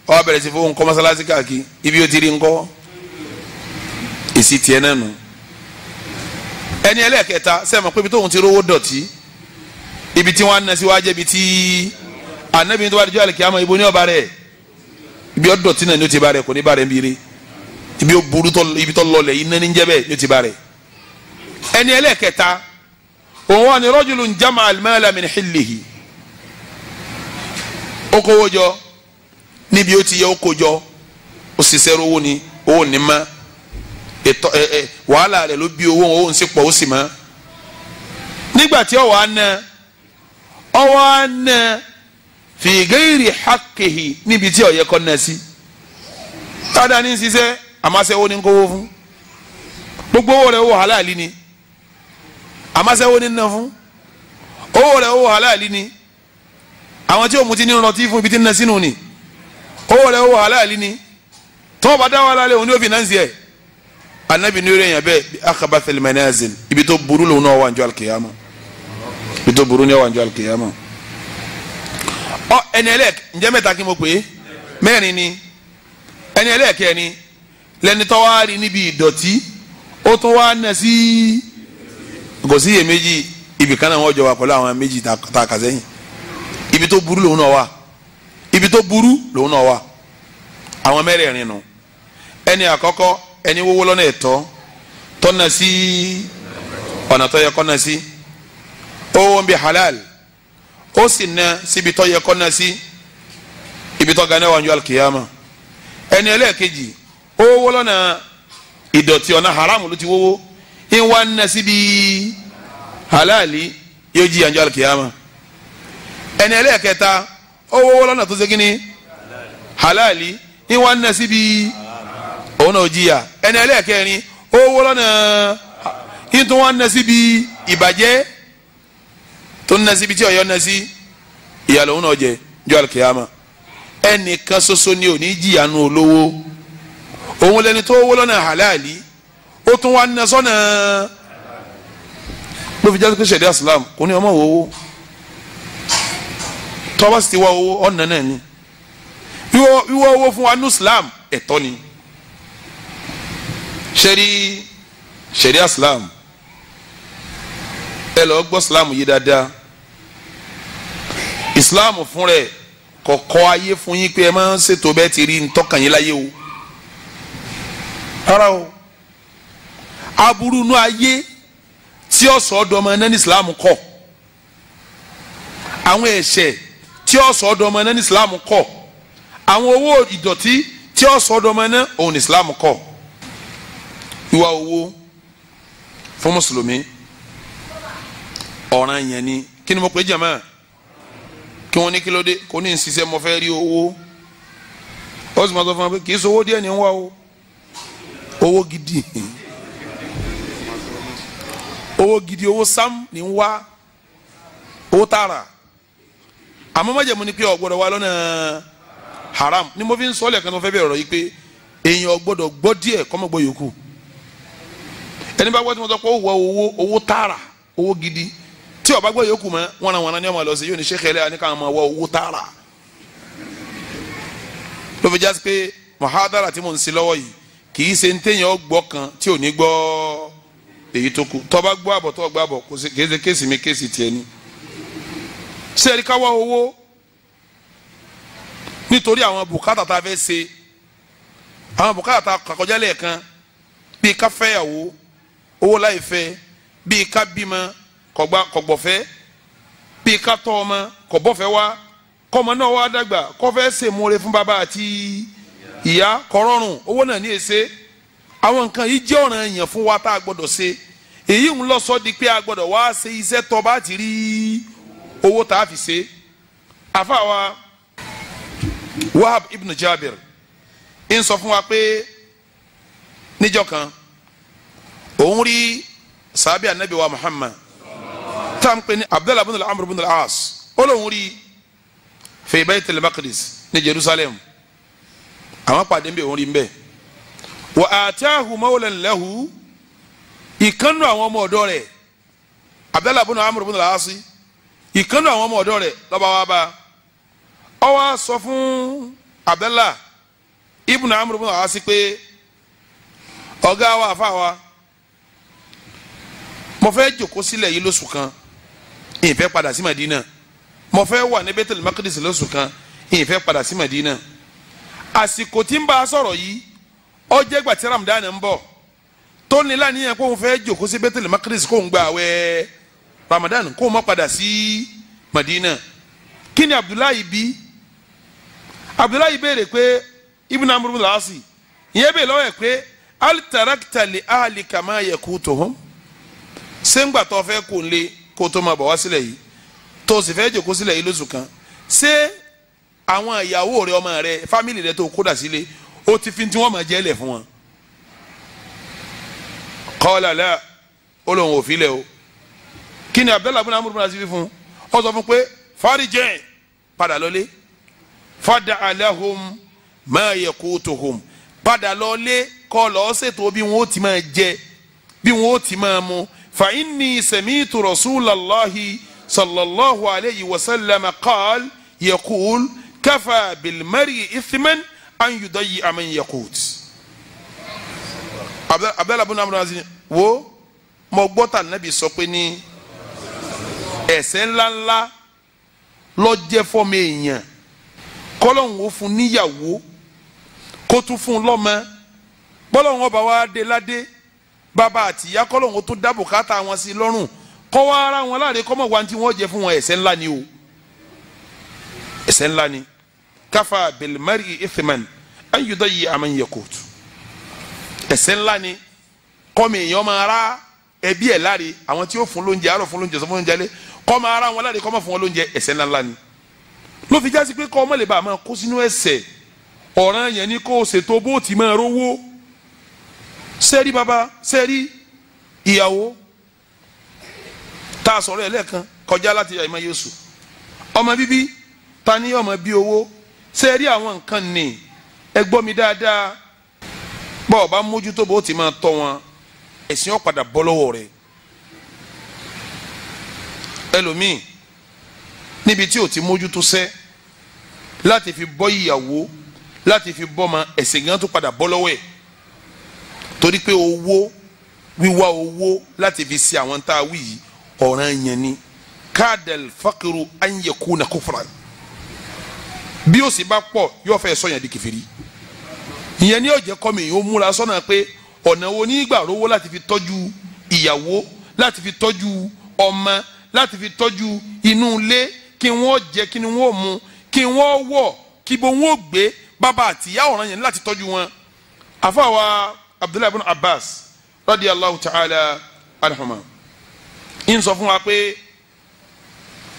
ó wá bẹ̀rẹ̀ sí fóun kọ́ mọ́sálásí káàkiri, ibi ó ti rí ńkọ́ èsì tiẹ̀ náà nù. Ẹni ẹlẹ́ẹ̀kẹta sẹ́mi pé ibi tóun ti rówó dọ̀tí, ibi tí wọ́n á ná sí wáá jẹ́ ibi tí Ànábì tó bá dijọ́ àlìkíyámà ibo ní ọba rẹ̀, ibi ó dọ̀tí náà ni ó ti bá rẹ̀, kò ní bá rẹ̀ ń biri, ibi ó burú, ibi tó lọlẹ̀ iná ní jẹ́ bẹ́ẹ̀ ni ó ti bá rẹ̀. Ẹni ẹlẹ́kẹta òun wà ní rajulun jama'a al-mala min hillihi. Ó kówó jọ níbi ó ti yẹ ó kó jọ, ó ṣiṣẹ́ owó ni, owó ní ma ètò ẹ wàhálà rẹ̀ ló bí owó, owó ń sì pọ̀ ó sì mọ́. Nígbà tí ọwọ́ àná ọwọ́ àná fi ghairi haqqihi níbi tí ó yẹ kó ná sí. Dáadáa ní ṣiṣẹ́ àmásẹ́wó ní kówó fún, gbogbo owó rẹ̀ owó halali ni, àmásẹ́wó ní ná fún, owó rẹ̀ owó halali ni, àwọn tí ó mutí ní rọtí fún ibi tí ń ná sínú ni, owó rẹ̀ owó halali ni, tọ́wọ́ bá dá wàhálà lé òun ní ó finance yẹ. Anabi ní yẹn bẹ́ẹ̀ akhabathil manazil, ibi tó burú lòun náà wà ní alikiyama, ibi tó burú ní wà ní alikiyama. Ọ ẹni ẹlẹ́k ǹjẹ́ mẹ́ta kí mo pè é, mẹ́rin ni. Ẹni ẹlẹ́kẹ́ ni lẹni tó wá rí níbi ìdọ̀tí ó tún wá nà sí kò sí iyèméjì, ibì kan náà wọ́n jọ wà pẹ̀lú àwọn méjì tá a kà sẹ́yìn. Ibi tó burú lòun náà wà, ibi tó burú lòun náà wà. Àwọn mẹ́rẹ̀ẹ̀rin nù. Ẹni àkọ́kọ́ ẹni wọ́wọ́ lọ́nà ẹ̀tọ́ tọ́nà sí ọ̀nà tó yẹ kọ́nà sí, owó ń bi halal ó sì ná síbi tó yẹ kọ́nà sí, ibi tó ga náà wà ní alkiyama. Ẹni ẹlẹ́ẹ̀kejì owó lọ́nà ìdọ̀tí ọ̀nà haram ló ti wọ́wọ́ ń wá ná síbi halali yóò jí àjọ alkiyama. Ẹni ẹlẹ́ẹ̀kẹta owó lọ́nà tó ṣe kí ni halali ń wá ná síbi òun náà jìyà. Ẹni ẹlẹ́ẹ̀kẹrin owó lọ́nà yín tó wọ́n ná síbi ìbàjẹ́ tó ń ná síbi tí ọ̀yọ́ ná sí, ìyà lòun náà jẹ jọ àlùkìyàmà. Ẹnìkan ṣoṣo ni ò ní jìyà nù olówó, òun lẹni tó owó lọ́nà halali ó tún wá ná sọ́nà ló fi jásí pé ṣẹ̀ríà Islam kò ní ọmọ owó tọ́wọ́ sì ti wá owó ọ̀nà náà ni. Wíwọ́ owó fún wa ní Islam ẹ̀tọ́ ni. Sẹ́rí ṣẹ̀ríà Islam ẹ lọ gbọ́ Islam yìí dáadáa. Islam fún rẹ̀ kọ̀kọ́ ayé fún yín pé ẹ máa ń ṣètò bẹ́ẹ̀ ti rí ntọ́kàn yín láyé o. Rárá o, aburú inú ayé tí ó sọ ọdọ ọmọ náà ní Islam kọ̀, àwọn ẹ̀ṣẹ̀ tí ó sọ ọdọ ọmọ náà ní Islam kọ̀, àwọn owó ìdọ̀tí tí ó sọ ọdọ ọmọ náà òun ní Islam kọ̀. Wíwá owó fún mùsùlùmí ọ̀ràn yẹn ni. Kí ni mo pè jàmá? Kí wọ́n ní kí ló dé? Kò ní ṣiṣẹ́ mo fẹ́ rí owó. Ó sì máa sọ fún wa pé kì í sọ owó díẹ̀ ní ń wá o, owó gidi, owó gidi, owó sam ní ń wá, owó tààrà. Àmọ́ májẹ̀mú ni pé ó gbọ́dọ̀ wá lọ́nà haram. Ni mo fi ń sọ lẹ́ẹ̀kan tó fẹ́ bẹ̀rẹ̀ ọ̀rọ̀ yìí pé èèyàn ò gbọ́dọ̀ gbọ́ díẹ̀ kó má gbọ́ yòókù. Ẹni bá gbọ́ tí mo sọ pé ó wọ owó, owó tààrà, owó gidi, tí ó bá gbọ́ yòókù mọ́ wọnàwọnà ni ọmọ lọ sí yóò ní sèkè ẹlẹ́yà ní káwọn máa wọ owó tààrà. Ló fi jásí pé mọ̀hádàrà tí mo ń ṣe lọ́wọ́ yìí kì í ṣe ń téèyàn gbọ́ kan tí ò ní gbọ́ èyí tó kù. Tó bá gbọ́ àbọ̀ tó gbọ́ àbọ̀ kì í ṣe kéèsì mi kéèsì tiẹ̀ ni. Sẹ́ẹ̀rí ká wá owó nítorí àwọn bùkátà tá a fẹ́ ṣe, àwọn bùkátà tá a kọjá lẹ́ẹ̀kan, bíi ká fẹ́yàwó owó láì fẹ́, bíi ká bímọ kọ̀gbọ̀fẹ́, bíi ká tọ́ ọmọ kọ̀bọ̀fẹ́ wá, kọ́mọ náà wá dàgbà kọ́fẹ́ ṣèmúre fún bàbá àti ìyá kọ̀rọ̀rùn, owó náà ní èsè. Àwọn nǹkan yìí jẹ́ ọ̀ràn èèyàn fún wa tá a gbọ́dọ̀ ṣe. Èyí ń lọ sọ di pé a gbọ́dọ̀ wá ṣe iṣẹ́ tó bá ti rí owó tá a fi ṣe. Àfàwà Wahab ibn Jabir ń sọ fún wa pé níjọ́ kan òun rí sàbí anabi wa Muhammad tá n pè ní Abdullah ibn al-Amr ibn al-As, ó lóun rí fi Bayt al-Maqdis ní Jerusalem. Àwọn pàdé ń bẹ, òun rí ń bẹ. Wa atahu mawlan lahu, ìkànnù àwọn ọmọ ọ̀dọ́ rẹ̀ Abdullah ibn Amr ibn al-As, ìkànnù àwọn ọmọ ọ̀dọ́ rẹ̀ lọ́ba wa bá ọ wá sọ fún Abdullah ibn Amr ibn al-As pé ọ̀gá wa àfa wa, mo fẹ́ jòkó sílẹ̀ yìí lóṣù kan, ìfẹ́ padà sí Madina. Mo fẹ́ wà ní Baitul Maqdis lóṣù kan, ìfẹ́ padà sí Madina. Àsìkò tí ń bá a sọ̀rọ̀ yìí ó jẹ́ ìgbà tí Ramadan ń bọ̀. tó ní láníyàn kó ń fẹ́ jòkó sí Baitul Maqdis kó ń gba àwẹ̀ Ramadan kó ń má padà sí Madina. Kí ni Abdullahi bí? Abdullahi béèrè pé Ibn Amr ibn al-As ìyẹn béèrè lọ́wọ́ ẹ̀ pé al tarakta li ahlika ma yakutuhum, ṣé ńgbà tó fẹ́ kó ń lé kó tó máa bọ̀ wá sílẹ̀ yìí tó sì fẹ́ jòkó sílẹ̀ yìí lóṣù kan, ṣé àwọn ìyàwó rẹ, ọmọ rẹ, fámìlì rẹ tó kódà sílé, ó ti fi tí wọ́n máa jẹ́ lẹ̀ fún wọn? Qala la, ó lóun ò filẹ̀ o. Kí ni Abdullahi ibn Amr ibn al-As fún? Ó sọ fún pé farji', padà lọlé, fada'a lahum ma yakutuhum, padà lọlé kọ́ lọ́ọ́ ṣètò bí wọ́n ó ti máa jẹ, bí wọ́n ó ti máa mu. Fa inni sami'tu rasulallahi sallallahu alayhi wa sallam qaal yaqul kafa bilmari ithman an yudayyi'a man yaqut. Abdullahi ibn Amr ibn al-As wo mo gbọ́ tà Nábì sọ pé ní ẹ̀ṣẹ̀ ńláńlá ló jẹ́ fọ́mọ èèyàn kọ́lọ́hún ó fún níyàwó kó tún fún lọ́mọ, bọ́lọ́hún ọba wa dé ládé, bàbá àtìyá kọ́lọ́hún ó tún dá bùkátà wọn sí lọ́rùn, kọ́ wá ara wọn láre kọ́mọ̀ wá tí wọ́n jẹ fún wọn, ẹ̀ṣẹ̀ ńlá ni o, ẹ̀ṣẹ̀ ńlá ni. Kafa bilmari ithman an yudayyi'a man yakut, ẹ̀ṣẹ̀ ńlá ni kọ́mi èèyàn máa ra ẹbí ẹ̀ láre, àwọn tí ó fún lóúnjẹ àárọ̀, fún lóúnjẹ sọ fún lóúnjẹ alẹ́, kọ́ máa ra wọn láre kọ́ máa fún wọn lóúnjẹ, ẹ̀ṣẹ̀ ńlá ńlá ni. Ló fi jásí pé kọ́ ọmọ lè bá a máa kó sínú ẹ̀ṣẹ̀, ọ̀ràn yẹn ni kó o ṣètò bó ti máa rówó. Sẹ́rí bàbá, sẹ́rí ìyàwó tá a sọ̀rọ̀ ẹ̀ lẹ́ẹ̀kan kọjá láti àìmọ̀ Yéṣu, ọmọ bíbí ta ni ọmọ bí owó, sẹ́rí àwọn nǹkan ní ẹ gbọ́ mi dáadáa, bọ́ọ̀ bá mójútó bó ti máa tọ́ wọn, ẹ̀sìn ó padà bọ́ lọ́wọ́ rẹ̀. Ẹlòmíì níbi tí o ti mójútó sẹ́ láti fi bọ́ ìyàwó, láti fi bọ́ ma, ẹ̀sìn gan tó padà bọ́ lọ́wọ́ ẹ̀, torí pé owó wíwá owó láti fi ṣe àwọn tá a wí yìí ọ̀ràn yẹn ni. Kadal fakiru an yakuna kufran, bí ó sì bá pọ̀ yóò fẹ́ sọ yẹn di kèfèrí. Ìyẹn ni yóò jẹ́ kọ́ mi yóò múra sọ́nà pé ọ̀nà wo ní ìgbà rówó láti fi tọ́jú ìyàwó, láti fi tọ́jú ọmọ, láti fi tọ́jú inú ilé, kí wọ́n jẹ, kí wọ́n mu, kí wọ́n wọ̀, kí bo wọ́n gbé, bàbá àtìyá ọ̀ràn yẹn láti tọ́jú wọn. Àfàwà Abdullahi ibn Abbas radiyallahu ta'ala anhuma ń sọ fún wa pé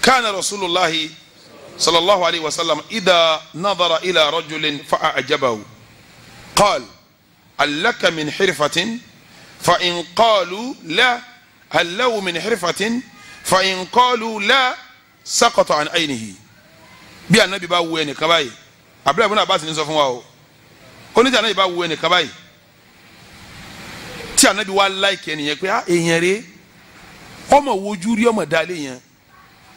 kana rasulullahi sallallahu alayhi wa sallam idha nadara ila rajulin fa a'jabahu qal alaka min hirfatin fa in qalu la hal lahu min hirfatin fa in qalu la saqata an aynihi. Bí Ànábì bá wo ẹnìkan báyìí, Abdullahi ibn Abbas ní sọ fún wa o, ó ní tí Ànábì bá wo ẹnìkan báyìí, tí Ànábì wá láìkẹ́ ẹnìyẹn pé èèyàn rẹ̀ ọmọ wojú rí ọmọ dalé yẹn,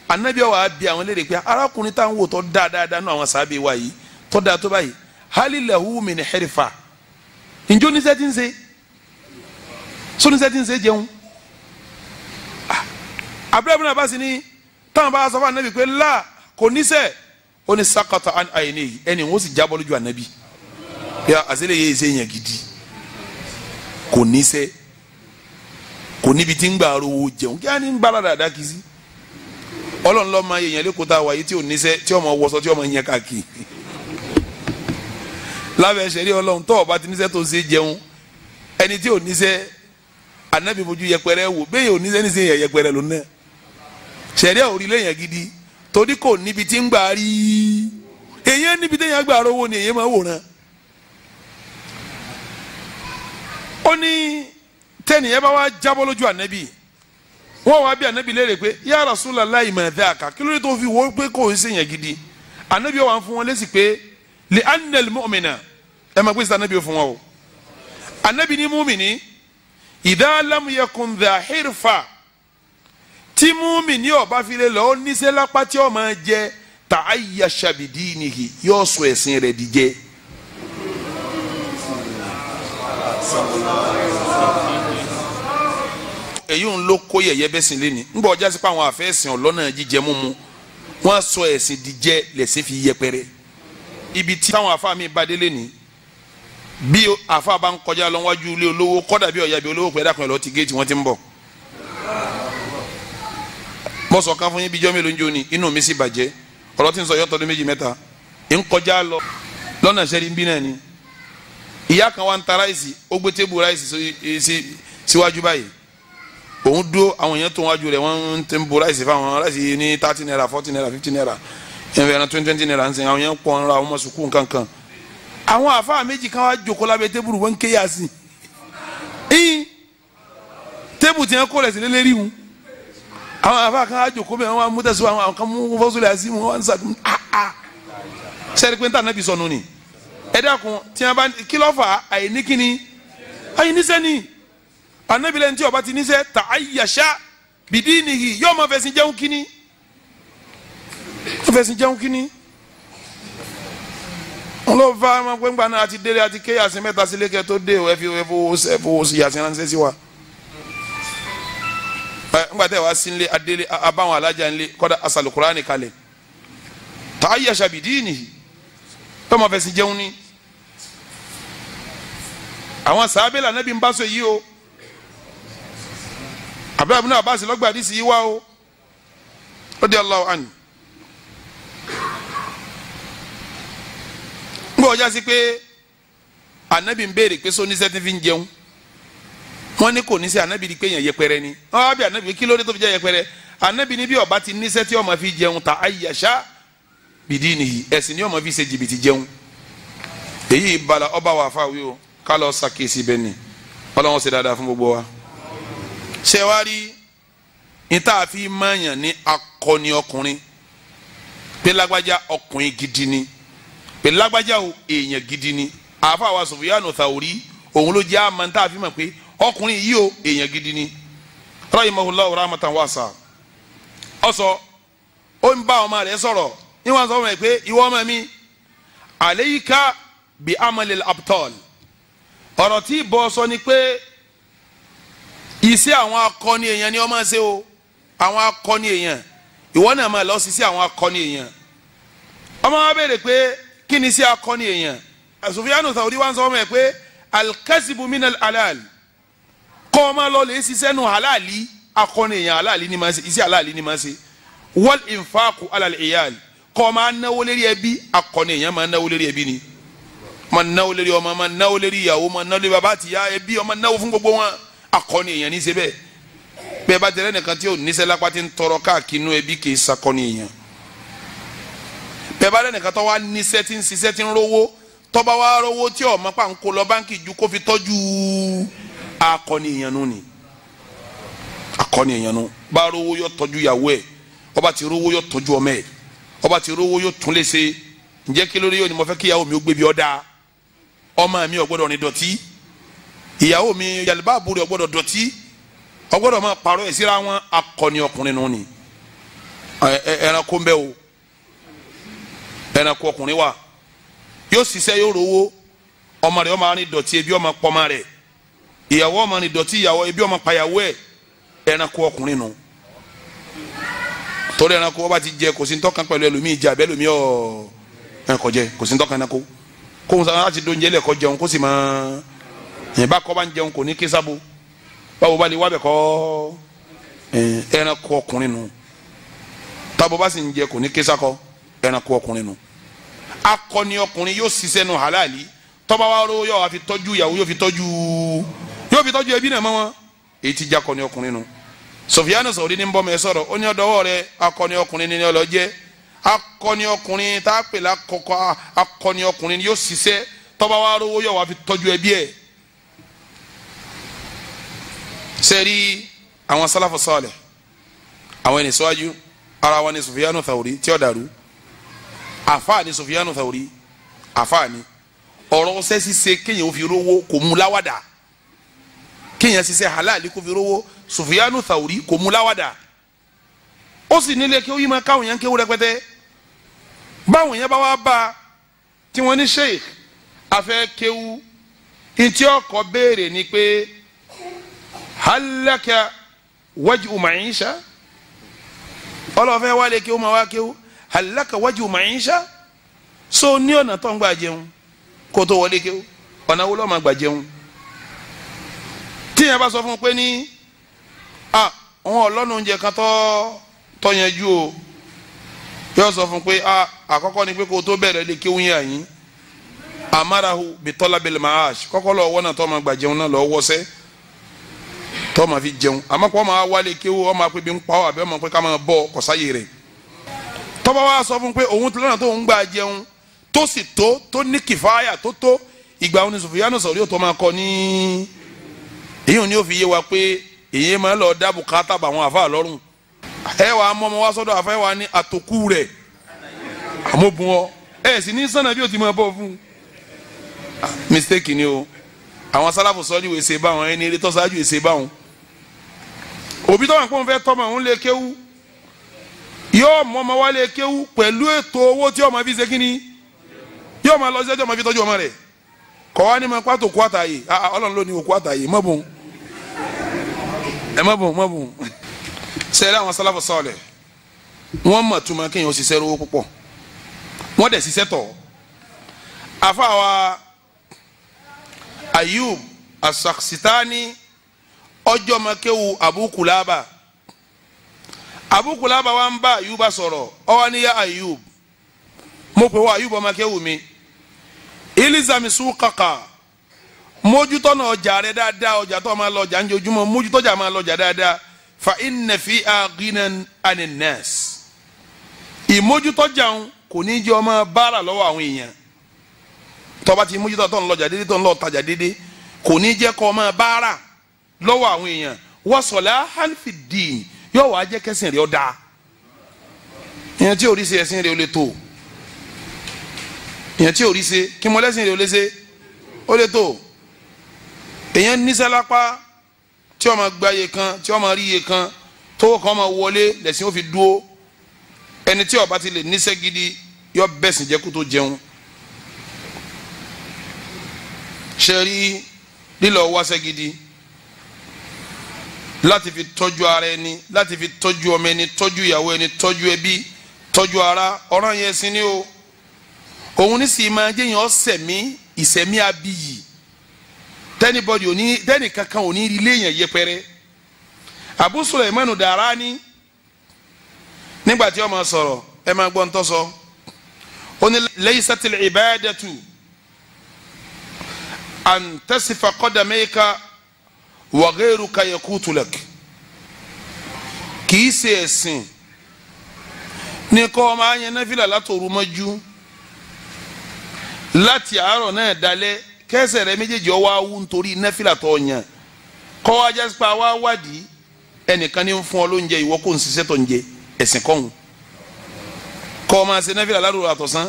Ànábì wá bi àwọn léèrè pé arákùnrin táwọn wò tó dáadáa náà àwọn sábẹ́ wa yìí tó dáa tó báyìí, hali lahu min hirfa, njó níṣẹ́ tí ń ṣe, sóníṣẹ́ tí ń ṣe jẹun. Abdullahi ibn Abbas ní táwọn bá sọ fún Ànábì pé là kò níṣẹ́, ó ní sakata an àyìnì, ẹni wọ́n sì jábọ́ lójú Ànábì yà àṣẹlẹ̀ yẹ ẹsẹ̀ yẹn gidi, kò níṣẹ́, kò níbi tí ń gbà rówó jẹun, kí á ní ń gbára dáadáa kì í sí. Ọlọ́run ló máa yẹ̀yàn lẹ́kọ̀ọ́ tá a wà yìí tí ò níṣẹ́, tí ọmọ wọṣọ, tí ọmọ yẹn káàkiri lábẹ́ ṣẹ̀rí Ọlọ́run. Tó ọba ti níṣẹ́ tó ṣe jẹun, ẹni tí ò níṣẹ́ Ànábì fojú yẹpẹrẹ wò, bẹ́ẹ̀ ò níṣẹ́ níṣẹ́ yẹn yẹpẹrẹ ló ná. Ṣẹ̀rí òrìlẹ̀ yẹn gidi torí kò níbi tí ń gbà rí èyàn, níbi tí èyàn gbà rówó ni èyàn máa wòran. Ó ní tẹ́nìyẹn bá wá jábọ́ lójú Ànábì, wọ́n wá bí Ànábì léèrè pé ya Rasulullahi ma dhaka, kí ló dé tó fi wọ́n pé kò ń ṣèyàn gidi? Ànábì wà fún wọn lésì pé li anna al-mu'mina, ẹ máa gbèsè Ànábì fún wọn o. Ànábì ní múmìnì idha lam yakun dha hirfa, tí múmìnì ọba file lọ níṣẹ́ lápá tí ó máa jẹ, ta'ayyasha bidinihi, yóò sọ ẹ̀sìn rẹ̀ di jẹ. Èyí ń ló kó yẹ̀yẹ́ bẹ́sìn lé ní ńgbọ́ ọjà sí pé àwọn àfẹ́sìn ọlọ́nà jíjẹ múmu wọ́n sọ ẹ̀sìn díjẹ lẹ̀sìn fi yẹpẹrẹ. Ibi tí táwọn afá mi bá délé ní, Bí àfa bá ń kọjá lọ wájú ilé olówó kọ́dà bí ọ̀yà bí olówó pẹ̀lú àkànlọ́ lọ ti géètì wọ́n ti ń bọ̀. Mo sọ kan fún yín bíjọ́ mélòó ń jó ni inú mi sì bàjẹ́. Ọ̀rọ̀ tí ń sọ yọtọ̀ ọdún méjì mẹ́ta. Ń kọjá lọ lọ́nà sẹ́rí ń bí náà ni. Ìyá kan wá ń ta ráìsì, ó gbé tébù ráìsì síwájú báyìí. Òun dúró àwọn èèyàn tó wájú rẹ̀ wọ́n ń bu ráìsì fáwọn ráìsì ní 30 naira 40 naira 50 naira ẹ̀fẹ̀ 20 naira ń sìn àwọn èèyàn pọ̀ ń ra àwọn ọmọ sùkúù nǹkan kan. Àwọn àfáà méjì kan wá jókòó lábẹ́ tébùrù wọ́n ń ké yàsìn. Tébù tí wọ́n kó rẹ̀ sí lélẹ́rìí wọn. Àwọn àfáà kan wá jókòó bẹ́ẹ̀ wọ́n wá mú tẹ̀síwá àwọn kan mú fọ́sùlẹ̀ àti wọ́n wá ń sàdún. Sẹ́ni pé ń tà náà bí sọnù ni. Ẹ dákun tí wọ́n bá kí ló fà àìní kíni àìní sẹ́ni. Anabilẹ̀ ntí ọba ti níṣẹ́ ta ayyasha bidinihi yóò máa fẹ̀sìn jẹun kíní fẹ̀sìn jẹun kíní. Wọn lọ fa ọmọ gbẹ́ngbà náà àti délé àti ké yàsín mẹ́ta sílé kẹ́ tó dé o ẹ fi ẹ fowó yàsín ránṣẹ́ sí wa. Ẹ ńgbà tẹ wá sí nlé adélé abáwọn alájà nlé kọ́dà asalukurani kalẹ̀ ta ayyasha bidinihi yóò máa fẹ̀sìn jẹun ní. Àwọn sàábẹ́lẹ̀ anabi ń bá sọ yìí o. Abdullahi ibn Abbas lọ́gbà àdìsí yìí wá o radiyallahu anhu. Ń bọ̀ ọjà sí pé anabi ń béèrè pé sọ níṣẹ́ tí fi ń jẹun. Wọ́n ní kò níṣẹ́ anabi di pé èèyàn yẹpẹrẹ ni. Wọ́n wá bí anabi kí ló dé tó fi jẹ́ yẹpẹrẹ. Anabi ní bí ọba ti níṣẹ́ tí ó máa fi jẹun ta ayyasha bidinihi ẹ̀sìn ni ó máa fi ṣe jìbìtì jẹun. Èyí bala ọba wà fáwí o ká lọ ṣàkíyèsí bẹ́ẹ̀ ni. Ọlọ́run ṣe dáadáa fún gbogbo wa. Ṣẹwárí níta fi mọ̀yàn ní akọni ọkùnrin pé lágbájá ọkùnrin gidi ni pé lágbájá o èèyàn gidi ni. Àáfàá wa Sufyanu Thawri òun ló jẹ́ àmọ́ níta fi mọ̀ pé ọkùnrin yìí o èèyàn gidi ni. Rahimahullahu rahmatan wasa. Ọsọ ó ń bá ọmọ rẹ̀ sọ̀rọ̀ níwọ̀n sọ fún mi pé ìwọ ọmọ mi alayka bi amalil abtal. Ọ̀rọ̀ tí ìbọn sọ ni pé iṣẹ́ àwọn akọni èèyàn ni wọ́n máa ṣe o. Àwọn akọni èèyàn ìwọ náà máa lọ sí iṣẹ́ àwọn akọni èèyàn. Ọmọ wa béèrè pé kí ni iṣẹ́ akọni èèyàn. Sufyanu Thawri wá ń sọ ọmọ ẹ pé alkasibu minal halal kọ́ ọ máa lọ lè ṣiṣẹ́ nu halali. Akọni èèyàn halali ni máa ṣe iṣẹ́ halali ni máa ṣe. Wal infaqu alal iyal kọ́ ọ máa náwó lérí ẹbí. Akọni èèyàn máa náwó lérí ẹbí ni. Máa náwó lérí ọmọ máa náwó lérí ìyàwó máa náwó lérí bàbá àtìyá ẹbí ọmọ náwó fún gbogbo wọn. Akọni èèyàn ní í ṣe bẹ́ẹ̀. Bẹ́ẹ̀ bá tẹ̀lé nìkan tí ò níṣẹ́ lápá tí ń tọrọ káàkiri inú ẹbí kì í sakọni èèyàn. Bẹ́ẹ̀ bá lẹ́nìkan tó wá níṣẹ́ tí ń ṣiṣẹ́ tí ń rówó tó bá wá rówó tí ò mọ̀ pa ń kó lọ báńkì ju kó fi tọ́jú akọni èèyàn nù ni. Akọni èèyàn nù bá rówó yóò tọ́jú ìyàwó ẹ̀ ó bá ti rówó yóò tọ́jú ọmọ ẹ̀ ó bá ti rówó yóò tún lè ṣe. Ǹjẹ́ kí lórí yóò ní mo fẹ́ kí ìyàwó mi ó gbé bí ọ́ dáa ọmọ mi ò gbọ́dọ̀ rìn dọ̀tí ìyàwó mi yàlùbáàbù rẹ̀ ọgbọ́dọ̀ dọ̀tí ọgbọ́dọ̀ máa pààrọ̀ ẹ̀ síra wọn. Akọni ọkùnrin nù ni. Ẹranko ń bẹ o ẹranko ọkùnrin wà yóò ṣiṣẹ́ yóò rówó ọmọ rẹ̀ ọmọ rìn dọ̀tí ebi ọmọ pọmọ rẹ̀ ìyàwó ọmọ rìn dọ̀tí ìyàwó ebi ọmọ payàwó ẹ̀ ẹranko ọkùnrin nù. Torí ẹranko ọba ti jẹ kò sí ntọ́kan pẹ̀lú ẹlòmíì jẹ àbẹ́ ẹlòmíì ọ̀ ẹ̀kọ́ jẹ kò sí ntọ́kan ẹranko kóhun sábà láti dóúnjẹ lẹ́kọ́ jẹun kó sì máa yẹn bá kọ́ bá ń jẹun kò ní kí sábò báwo bá lè wá bẹ̀ kọ́ ẹranko ọkùnrin nù. Tábọ̀ bá sì ń jẹ kò ní kí sákọ ẹranko ọkùnrin nù. Akọni ọkùnrin yóò ṣiṣẹ́ nù halali tọ́ba wa ro yóò fi tọ́jú ìyàwó yóò fi tọ́jú ẹbí náà mọ́ wọn. Èyí ti jẹ́ akọni ọkùnrin nù. Sufyanu Thawri ní bọ́mọ ẹ sọ̀rọ̀ ó ní ọ̀dọ́wọ́ rẹ akọni ọkùnrin ní ọlọ́jẹ́. Akọni ọkùnrin tá a pè lákọ̀ọ́kọ́ akọni ọkùnrin yóò ṣiṣẹ́ tọ́ba wa ro yóò wá fi tọ́jú ẹbí ẹ̀. Sẹ́rí àwọn sálàfù sọ́ọ̀lẹ̀ àwọn ẹni síwájú ara wọn ni Sufyanu Thawri tí ó dàrú. Àfáà ni Sufyanu Thawri àfáà ni. Ọ̀rọ̀ ọ̀sẹ̀ ṣiṣẹ́ kéèyàn fi rówó kò mú láwàdà kéèyàn ṣiṣẹ́ halali kò fi rówó Sufyanu Thawri kò mú láwàdà. Ó sì nílé kí ó yí máa káwọn yẹn kéwú rẹpẹtẹ. Báwọn yẹn bá wá bá a tí wọ́n ní sheikh afẹ́ kéwú ntí ọkọ̀ béèrè ni pé halaka wajhu ma'isha ọlọ́fẹ́ wálé kéwú máa wá kéwú halaka wajhu ma'isha so ní ọ̀nà tó ń gbà jẹun kó tó wọlé kéwú. Ọ̀nà wo ló máa gbà jẹun? Tíyẹn bá sọ fún un pé ní a òun ọlọ́nu oúnjẹ kan tọ́ yanjú o, yóò sọ fún un pé a àkọ́kọ́ ni pé kó o tó bẹ̀rẹ̀ lè kéwìn yà yín amarahu bitọ́lá bil maash, kọ́kọ́ lọ wọ́nà tó máa gbà jẹun náà lọ wọ́sẹ́ tó máa fi jẹun. Àmọ́ kó máa wálé kéwù ọ máa pé bí ń pa ọ́ àbí ọ máa pé ká máa bọ́ kọ́sáyé rẹ̀. Tọ́ba wa sọ fún un pé òun ti lọ́nà tó ń gbà jẹun tó sì tó ní kìfáyà tó ìgbà òun ni Sufyanu Sauri ó tó máa kọ ní èyí ò ní ó fi yé wa pé èyí máa lọ dá bùkátà bá àwọn àfa lọ́rùn. Ẹ wàá mọ ọmọ wa sọ́dọ̀ àfa ẹ wàá ní àtòkù rẹ̀ àmóbun ọ ẹ sì ní sànà bí o ti máa bọ̀ fún un. Mistake ni o. Àwọn sálàfù sọ́ọ́lì wò ṣe báwọn, ẹni eré tọ́sájú ṣe báwọn. Òbí tọ́wọ́n kó ń fẹ́ tọ́mọ òun lè kéwú, yóò mọ ọmọ wa lè kéwú pẹ̀lú ètò owó tí ọmọ fi ṣe kíni, yóò máa lọ sí ẹjọ́ ọmọ fi tọ́jú ọmọ rẹ̀. Kọ́ wa ní ma pàtó kó àtàyè, Ọlọ́run ló ní òkú àtàyè, má bùn ẹ, má bùn má bùn. Sẹ́yìn àwọn sálàfù sọ́ọ̀lẹ̀ wọ́n mọ̀ túmọ̀ kéèyàn ṣiṣẹ́ rówó púpọ̀, wọ́n dẹ̀ ṣiṣẹ́ tọ̀. Àfàwà Ayub As-Sakhsitani ọjọ́ makewu Abu Kulaba. Abu Kulaba wa ń bá Ayuba sọ̀rọ̀, ó wá ní ya Ayub, mo pè wá Ayub ọmọkéwu mi, ilizami suqaqa, mójútó náà ọjà rẹ dáadáa, ọjà tó máa lọ ọjà ń jojúmọ́, mójútó ọjà máa lọ ọjà dáadáa, fa inna fiha ghinan anin nas. Ìmójútó jàun kò ní jẹ́ ọmọ bára lọ́wọ́ àwọn èèyàn. Tó bá ti mójútó tó ń lọjà dédé, tó ń lọ tajà dédé, kò ní jẹ́ kó ọmọ bára lọ́wọ́ àwọn èèyàn. Wa salahan fi ddin, yóò wá jẹ́ kẹ́sìn rẹ̀ ó dáa. Ìyẹn tí ò rí ṣe ẹ̀sìn rẹ̀ ó lè tó. Ìyẹn tí ò rí ṣe kí mo lẹ́sìn rẹ̀ ó lè ṣe ó lè tó. Èèyàn níṣẹ́ lápá tí ó máa gba iye kan, tí ó máa rí iye kan, tówó kan máa wọlé, lẹ́sìn ó fi dúó. Ẹni tí ó bá ti lè níṣẹ́ gidi yọ bẹ̀sìn jẹ́ kó tó jẹun. Ṣe rí lílọ wáṣẹ́ gidi láti fi tọ́jú ara ẹni, láti fi tọ́jú ọmọ ẹni, tọ́jú ìyàwó ẹni, tọ́jú ẹbí, tọ́jú ara, ọ̀ràn yẹn sí ni o. Òun ní sì máa jẹ́yàn ọ̀sẹ̀mí ìsẹ̀mí abiyì tẹ́nibọ́dì òní tẹ́nì kankan òní ilé yẹn yẹpẹrẹ. Abu Sulaimanu Darani nígbà tí ó máa sọ̀rọ̀ ẹ máa gbọ́ ntọ́ sọ, ó ní laysatil ibadatu an tasifa qadamayka wa ghayruka yakutu lak. Kì í ṣe ẹ̀sìn ní kọ́ máa yẹn náfìlà látòru mọ́jú láti àárọ̀ náà dalẹ̀, kẹsẹ̀ rẹ méjèèjì ọwọ́ awú nítorí náfìlà tó yàn, kọ́ wa jásípa wá wádìí ẹnìkan ní ń fún ọ lóúnjẹ, ìwọ kò ń ṣiṣẹ́ tó ń jẹ, ẹ̀sìn kọ́hún. Kọ́ máa ṣe náfìlà lárúurú àtọ̀sán,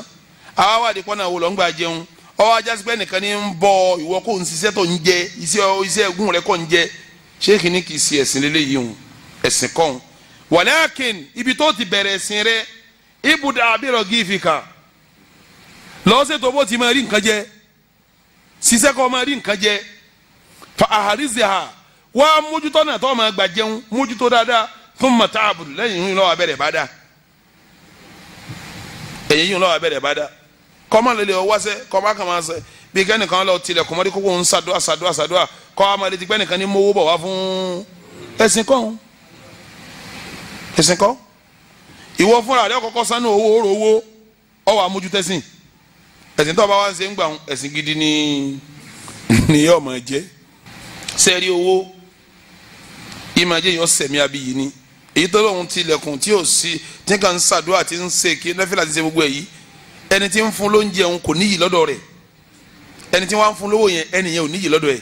àwa wádìí pọ́nà wo lọ́ ń gbà jẹun, ọwọ́ ajásípẹ́ ẹnìkan ní ń bọ ìwọ kò ń ṣiṣẹ́ tó ń jẹ, iṣẹ́ ẹ̀gún rẹ kọ́ ń jẹ. Ṣéèkì ní kì í ṣe ẹ̀sìn lélẹ́yìí hùn, ẹ̀sìn kọ́hún. Wàlákìn ibi tó ti bẹ̀rẹ̀ ẹ̀sìn rẹ, ibùdó àbírọ̀ gífìkà lọ́sẹ̀ tó bó ti máa rí nǹkan jẹ, ṣiṣẹ́ kọ́ máa rí nǹkan jẹ, fa àhàrísìhà wá mójútó náà tó máa gbà jẹun, mójútó dáadáa fún mọ̀tàbùdù, lẹ́yìn yìí lọ́wọ́ abẹ́rẹ́ bá dá, ẹ̀yìn yìí lọ́wọ́ abẹ́rẹ́ bá dá. Kọ́mọ lè lè wáṣẹ́, kọ́mọ kàn máa ṣe bí kẹ́nìkan lọ tilẹ̀ kọ́mọdé kókó ń ṣàdúà ṣàdúà ṣàdúà, kọ́ àmọ́ létí pé nìkan ní mowó bọ̀ wá fún ẹ̀sìn kọ́, ẹ̀sìn kọ́. Ìwọ fúnra rẹ kọ́kọ́ sánú owó oró owó ọwọ́ amójútẹ́sìn, ẹ̀sìn tó bá wá ń ṣe ń gbà ẹ̀sìn gidi ni ni yóò máa jẹ́. Sẹ́ẹ̀rí owó ìmàjẹ́ yóò sẹ̀mí abiyì ni. Èyí tó lóun tilẹ̀kùn tí ò sí tí kàn ń ṣàdúrà tí ń ṣe kí nẹ́fìlà ti ṣe gbogbo ẹ̀ yìí, ẹni tí ń fún lóúnjẹ òun kò níyì lọ́dọ̀ rẹ̀, ẹni tí wọ́n ń fún lówó yẹn ẹni yẹn ò níyì lọ́dọ̀ ẹ̀.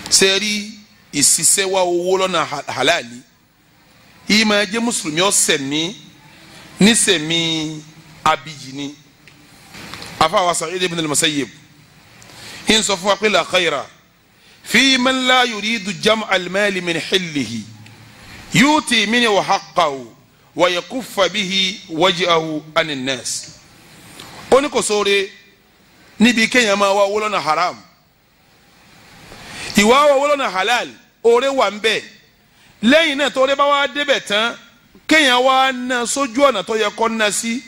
Sẹ́ẹ̀rí ìṣiṣẹ́ wa owó lọ́nà halali ìmàjẹ́ mùsùlùmí ọ̀sẹ̀mí nísẹ̀mí abiyì ni. Afa Sa'id ibn al-Musayyib ń sọ fún wa pé la khayra fi man la yuridu jam'a al-mali min hillihi yuti minhu haqqahu wa yakuffa bihi wajhahu anin nas. Ó ní kò sóore níbi kéèyàn máa wá owó lọ́nà haram, ìwà owó lọ́nà halal oore wà ń bẹ. Lẹ́yìn náà tóore bá wá débẹ̀ tán, kéèyàn wá ná sójú ọ̀nà tó yẹ kó ná sí,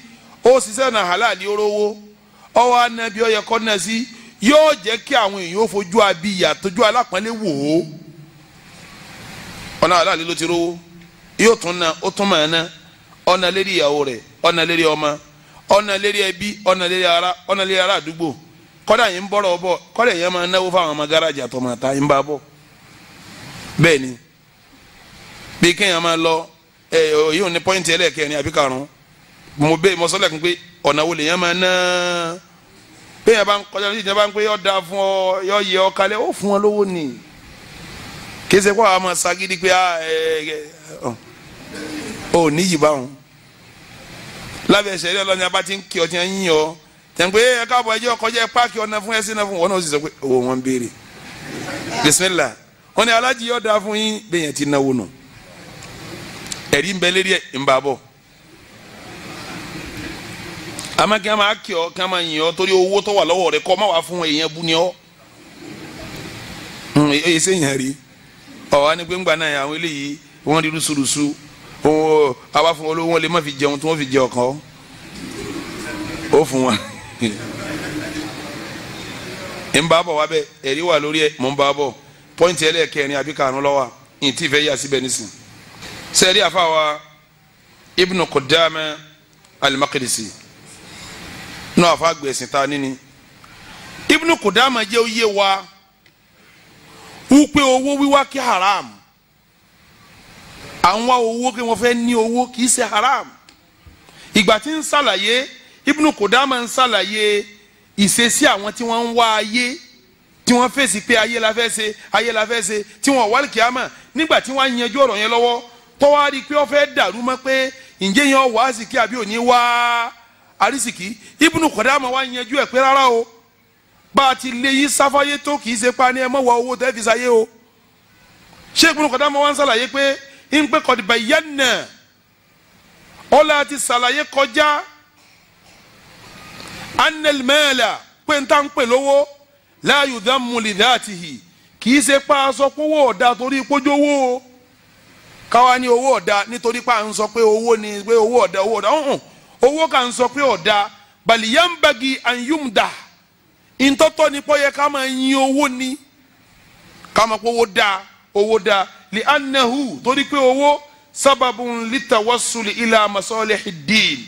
ó ṣiṣẹ́ ọ̀nà halal orówó, ọwọ́ anabi ọyẹ kọ́ náà sí, yóò jẹ́ kí àwọn èèyàn ó fojú abiyà tójú alápọ̀nlé wò ó. Ọ̀nà aláàlẹ́ ló ti rówó, yóò tún ná, ó tún máa ná. Ọ̀nà lérí ìyàwó rẹ̀, ọ̀nà lérí ọmọ, ọ̀nà lérí ẹbí, ọ̀nà lérí ara, ọ̀nà lérí ara àdúgbò. Kọ́dà yìí ń bọ̀rọ̀ bọ̀, kọ́dà yìí máa náwó fáwọn ọmọ gáràjì àtọmọ àtà ń bá bọ̀. Bẹ́ẹ̀ ni bí kéèyàn máa lọ ẹ yóò ní pọ́ìntì ẹlẹ́ẹ̀kẹrin àbí karùn-ún. Mo bẹ́ẹ̀ mo sọ́lẹ̀kùn pé ọ̀nà wo lèèyàn máa ná. Bẹ́ẹ̀ yẹn bá ń kọjá lójú ìjọba ń pé yọ da fún ọ, yọ yẹ ọ kalẹ̀, ó fún ọ lówó ni. Kì í ṣe kó àwọn máa ṣagídí pé ò níyì báwọn. Lábẹ́ ẹsẹ̀ rí ọlọ́ni abá ti ń kí ọ ti ń yín ọ. Tẹ̀ ń pé ẹ káàbọ̀ ẹjọ́ kọjá ẹ páàkì ọ̀nà fún ẹsẹ̀ náà fún wọn náà, ó sì sọ pé owó wọn ń béèrè. Bismillah. Wọ́n ní alájí yọ da fún yín, bẹ́ẹ̀ yẹn ti náwó nù. Ẹ̀rí ń bẹ lérí ẹ̀ ń bá bọ̀. Àmọ́ kí a máa kí ọ, kí a máa yìn ọ torí owó tó wà lọ́wọ́ rẹ kọ́ má wàá fún èèyàn bú ni ọ. Èyí sèyàn rí ọ wá ní pé ńgbà náà àwọn eléyìí wọ́n rí rúṣurùṣu, àwa fún olówó wọn lè má fi jẹun tí wọ́n fi jẹ ọ̀kan ó fún wọn. Ń bá bọ̀ wá bẹ́ẹ̀, ẹ̀rí wà lórí ẹ̀, mò ń bá bọ̀. Pọ́ìntì ẹlẹ́ẹ̀kẹrin àbí karùn-ún lọ́wọ́ ìtì ìfẹ́ yà síbẹ̀ nísìn. Sẹ́ẹ̀rí àfàwà Ibn Qudama al-Maqdisi náà àfa gbẹ̀sìn ta níní. Ibn Qudama jẹ́ oyé wa wípé owó wíwá kí haram. Àwọn owó kí wọ́n fẹ́ ní owó kì í ṣe haram. Ìgbà tí ń ṣàlàyé Ibn Qudama ń ṣàlàyé ìṣesí àwọn tí wọ́n ń wá ayé, tí wọ́n fèsì pé ayé la fẹ́ ṣe, ayé la fẹ́ ṣe, tí wọ́n wá kíámà. Nígbà tí wọ́n yanjú ọ̀rọ̀ yẹn lọ́wọ́, tọ́wá rí i pé ó fẹ́ dàrú mọ́ pé ǹjẹ́ yẹn wá àsìkí àbí òní wá àrísìkí. Ibn Qudama wá yanjú ẹ̀ pé rárá o, bá a ti lé yín sáfáyé tó kì í ṣe pa ni ẹ mọ̀ wá owó tẹ́ fi sáyé o. Ṣé Ibn Qudama wá ń ṣàlàyé pé ń pẹ́ qad bayyana, ọ̀la ti ṣàlàyé kọjá anna al-mala, pé ń tá ń pè lówó, la yudhammu li dhatihi, kì í ṣe pa aṣọ pówó ọ̀dà torí pójówó o. Káwa ní owó ọ̀dà nítorí pa à ń sọ pé owó ni, pé owó ọ̀dà, owó ọ̀dà, ọ̀hún owó kà ń sọ pé ọ̀dà. Bal yanbaghi an yumdah, ntọ́tọ́ ni pọ́ yẹ ká máa yin owó ni, ká máa pé owó dáa, owó dáa, li annahu, torí pé owó sábàbùn litawassuli ila masalihi ddin,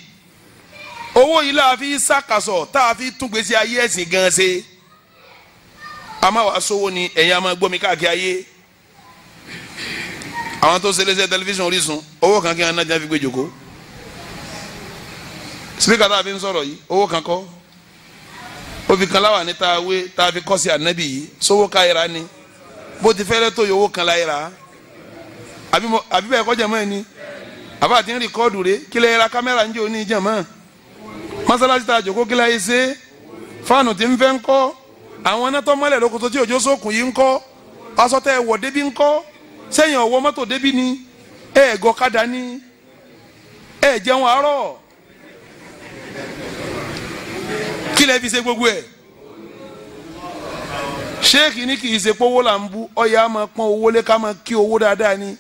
owó yìí la fi sàkàsọ̀ tá a fi tún gbèsè ayé ẹ̀sìn gan ṣe. A máa wá sówó ni ẹ̀yin a máa gbọ́ mi káàkiri ayé. Àwọn tó ṣe léṣe tẹlifíṣàn Orísun, owó kan kí wọn nájà fi gbé jòkó. Spíkà tá a fi ń sọ̀rọ̀ yìí, owó kan kọ́. Ó fi kan láwà ní tá a wé tá a fi kọ́ sí ànábì yìí, sówó káyìrá ni. Bó ti fẹ́rẹ́ tó yẹ owó kan láyìrá. Àbí bẹ́ẹ̀ kọ́ jẹ̀mọ́ ẹ ni. Àbá àti ń rìkọ́ọ̀dù rè, kí lè ra kámẹ́rà ń jẹ́ òní jẹ̀mọ́. Mọ́sálásí tá a jòkó kí láyé ṣe, fáànù tí ń fẹ́ ń kọ́, àwọn iná tó mọ́lẹ̀ lóko tí òjò sókun yìí ń kọ́, aṣọ tẹ́ ẹ wọ̀ débi ń kọ́, sẹ́yìn ọ̀wọ́ mọ́tò débi ni, ẹ gọ̀kadà ni, ẹ jẹun àárọ̀, kí lẹ fi ṣe gbogbo ẹ̀. Ṣéèkì ní kì í ṣe pówó là ń bú, ọ̀yà máa pọ́n owó lé, ká máa kí owó dáadáa ni,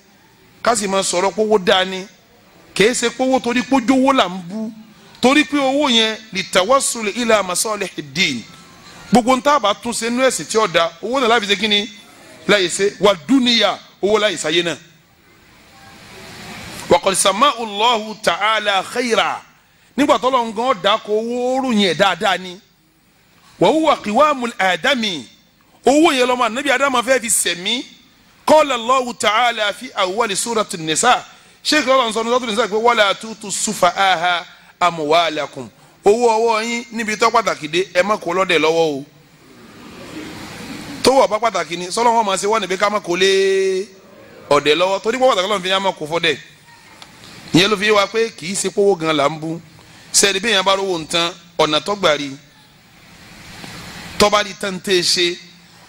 ká sì máa sọ̀rọ̀ pówó dáa ni. Kì í ṣe pówó torí pójówó là ń bú, torí pé owó yẹn litawassul ila masalihi ddin, gbogbo ń tábà tún ṣe nú ẹ̀sìn tí ó da, owó náà láfi ṣe kí ni láyé ṣe wà dúníyà, owó láyé ṣayé náà. Wa qad sama'u Allahu ta'ala khayra, nígbà tó lọ́n gan da ko owó ròyìn ẹ̀ dáadáa ni. Wa huwa qiwamul adami, owó yẹn lọ́mọ ànábì Ádámù fẹ́ fi sẹ̀mí. Qala Allahu ta'ala fi awwali surati nisa, sheikh lọ́lọ́ sọ ní sọ́tún nisa pé wala tutu sufa'aha amwalakum, owó ọwọ́ yín níbi tó pàtàkì dé, ẹ má kó lọ́dẹ̀ lọ́wọ́ o. Tó wọ̀ bá pàtàkì ni sọlọ́ wọn máa ṣe wọ́n níbi ká má kó lé ọ̀dẹ̀ lọ́wọ́, torí pé pàtàkì lọ́n fi yá má kó fọ́dẹ̀. Ìyẹn ló fi yé wa pé kì í ṣe pówó gan là ń bú. Sẹ́ẹ̀dì bí èèyàn bá rówó nǹkan ọ̀nà tó gbà rí, tọ́ba rí tán tẹ́ ṣe,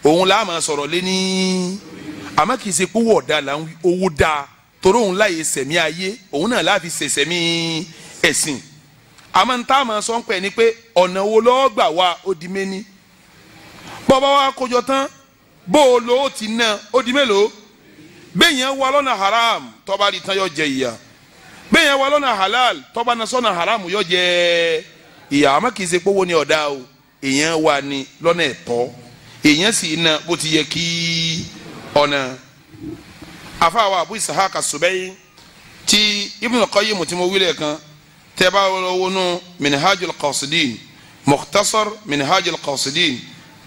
òun là máa sọ̀rọ̀ lé ní. Àmọ́ kì í ṣe pówó ọ̀dà là ń owó dáa, torí òun láyè sẹ̀mí ayé, òun náà láfi ṣẹ̀ṣẹ̀mí ẹ̀sìn. Àmọ́ ń tá a máa sọ ń pẹ́ ni pé ọ̀nà wo lọ́ọ́ gbà wá ó di méní. Bọ́ba wa kójọ tán, bó o lò ó ti ná ó di mélòó. Bẹ́ẹ̀ yẹn wà lọ́nà haram, tọ́ba rí tán yọ jẹ ìyà. Bẹ́ẹ̀ yẹn wà lọ́nà halal, tọ́ba náà sọ́nà haram yọ jẹ ìyà. Àmọ́ kì í ṣe pówó ni ọ̀dà o. Èèyàn wà ní lọ́nà ẹ̀tọ́, èèyàn sì ná bó ti yẹ kí ọ̀nà. Àfàwà Abu Ishaq As-Subai tí Ibn Qayyim tí mo wí lẹ́ẹ̀kan, tẹ́ bá wọnú Minhajul Qasidin, Mukhtasar Minhajul Qasidin,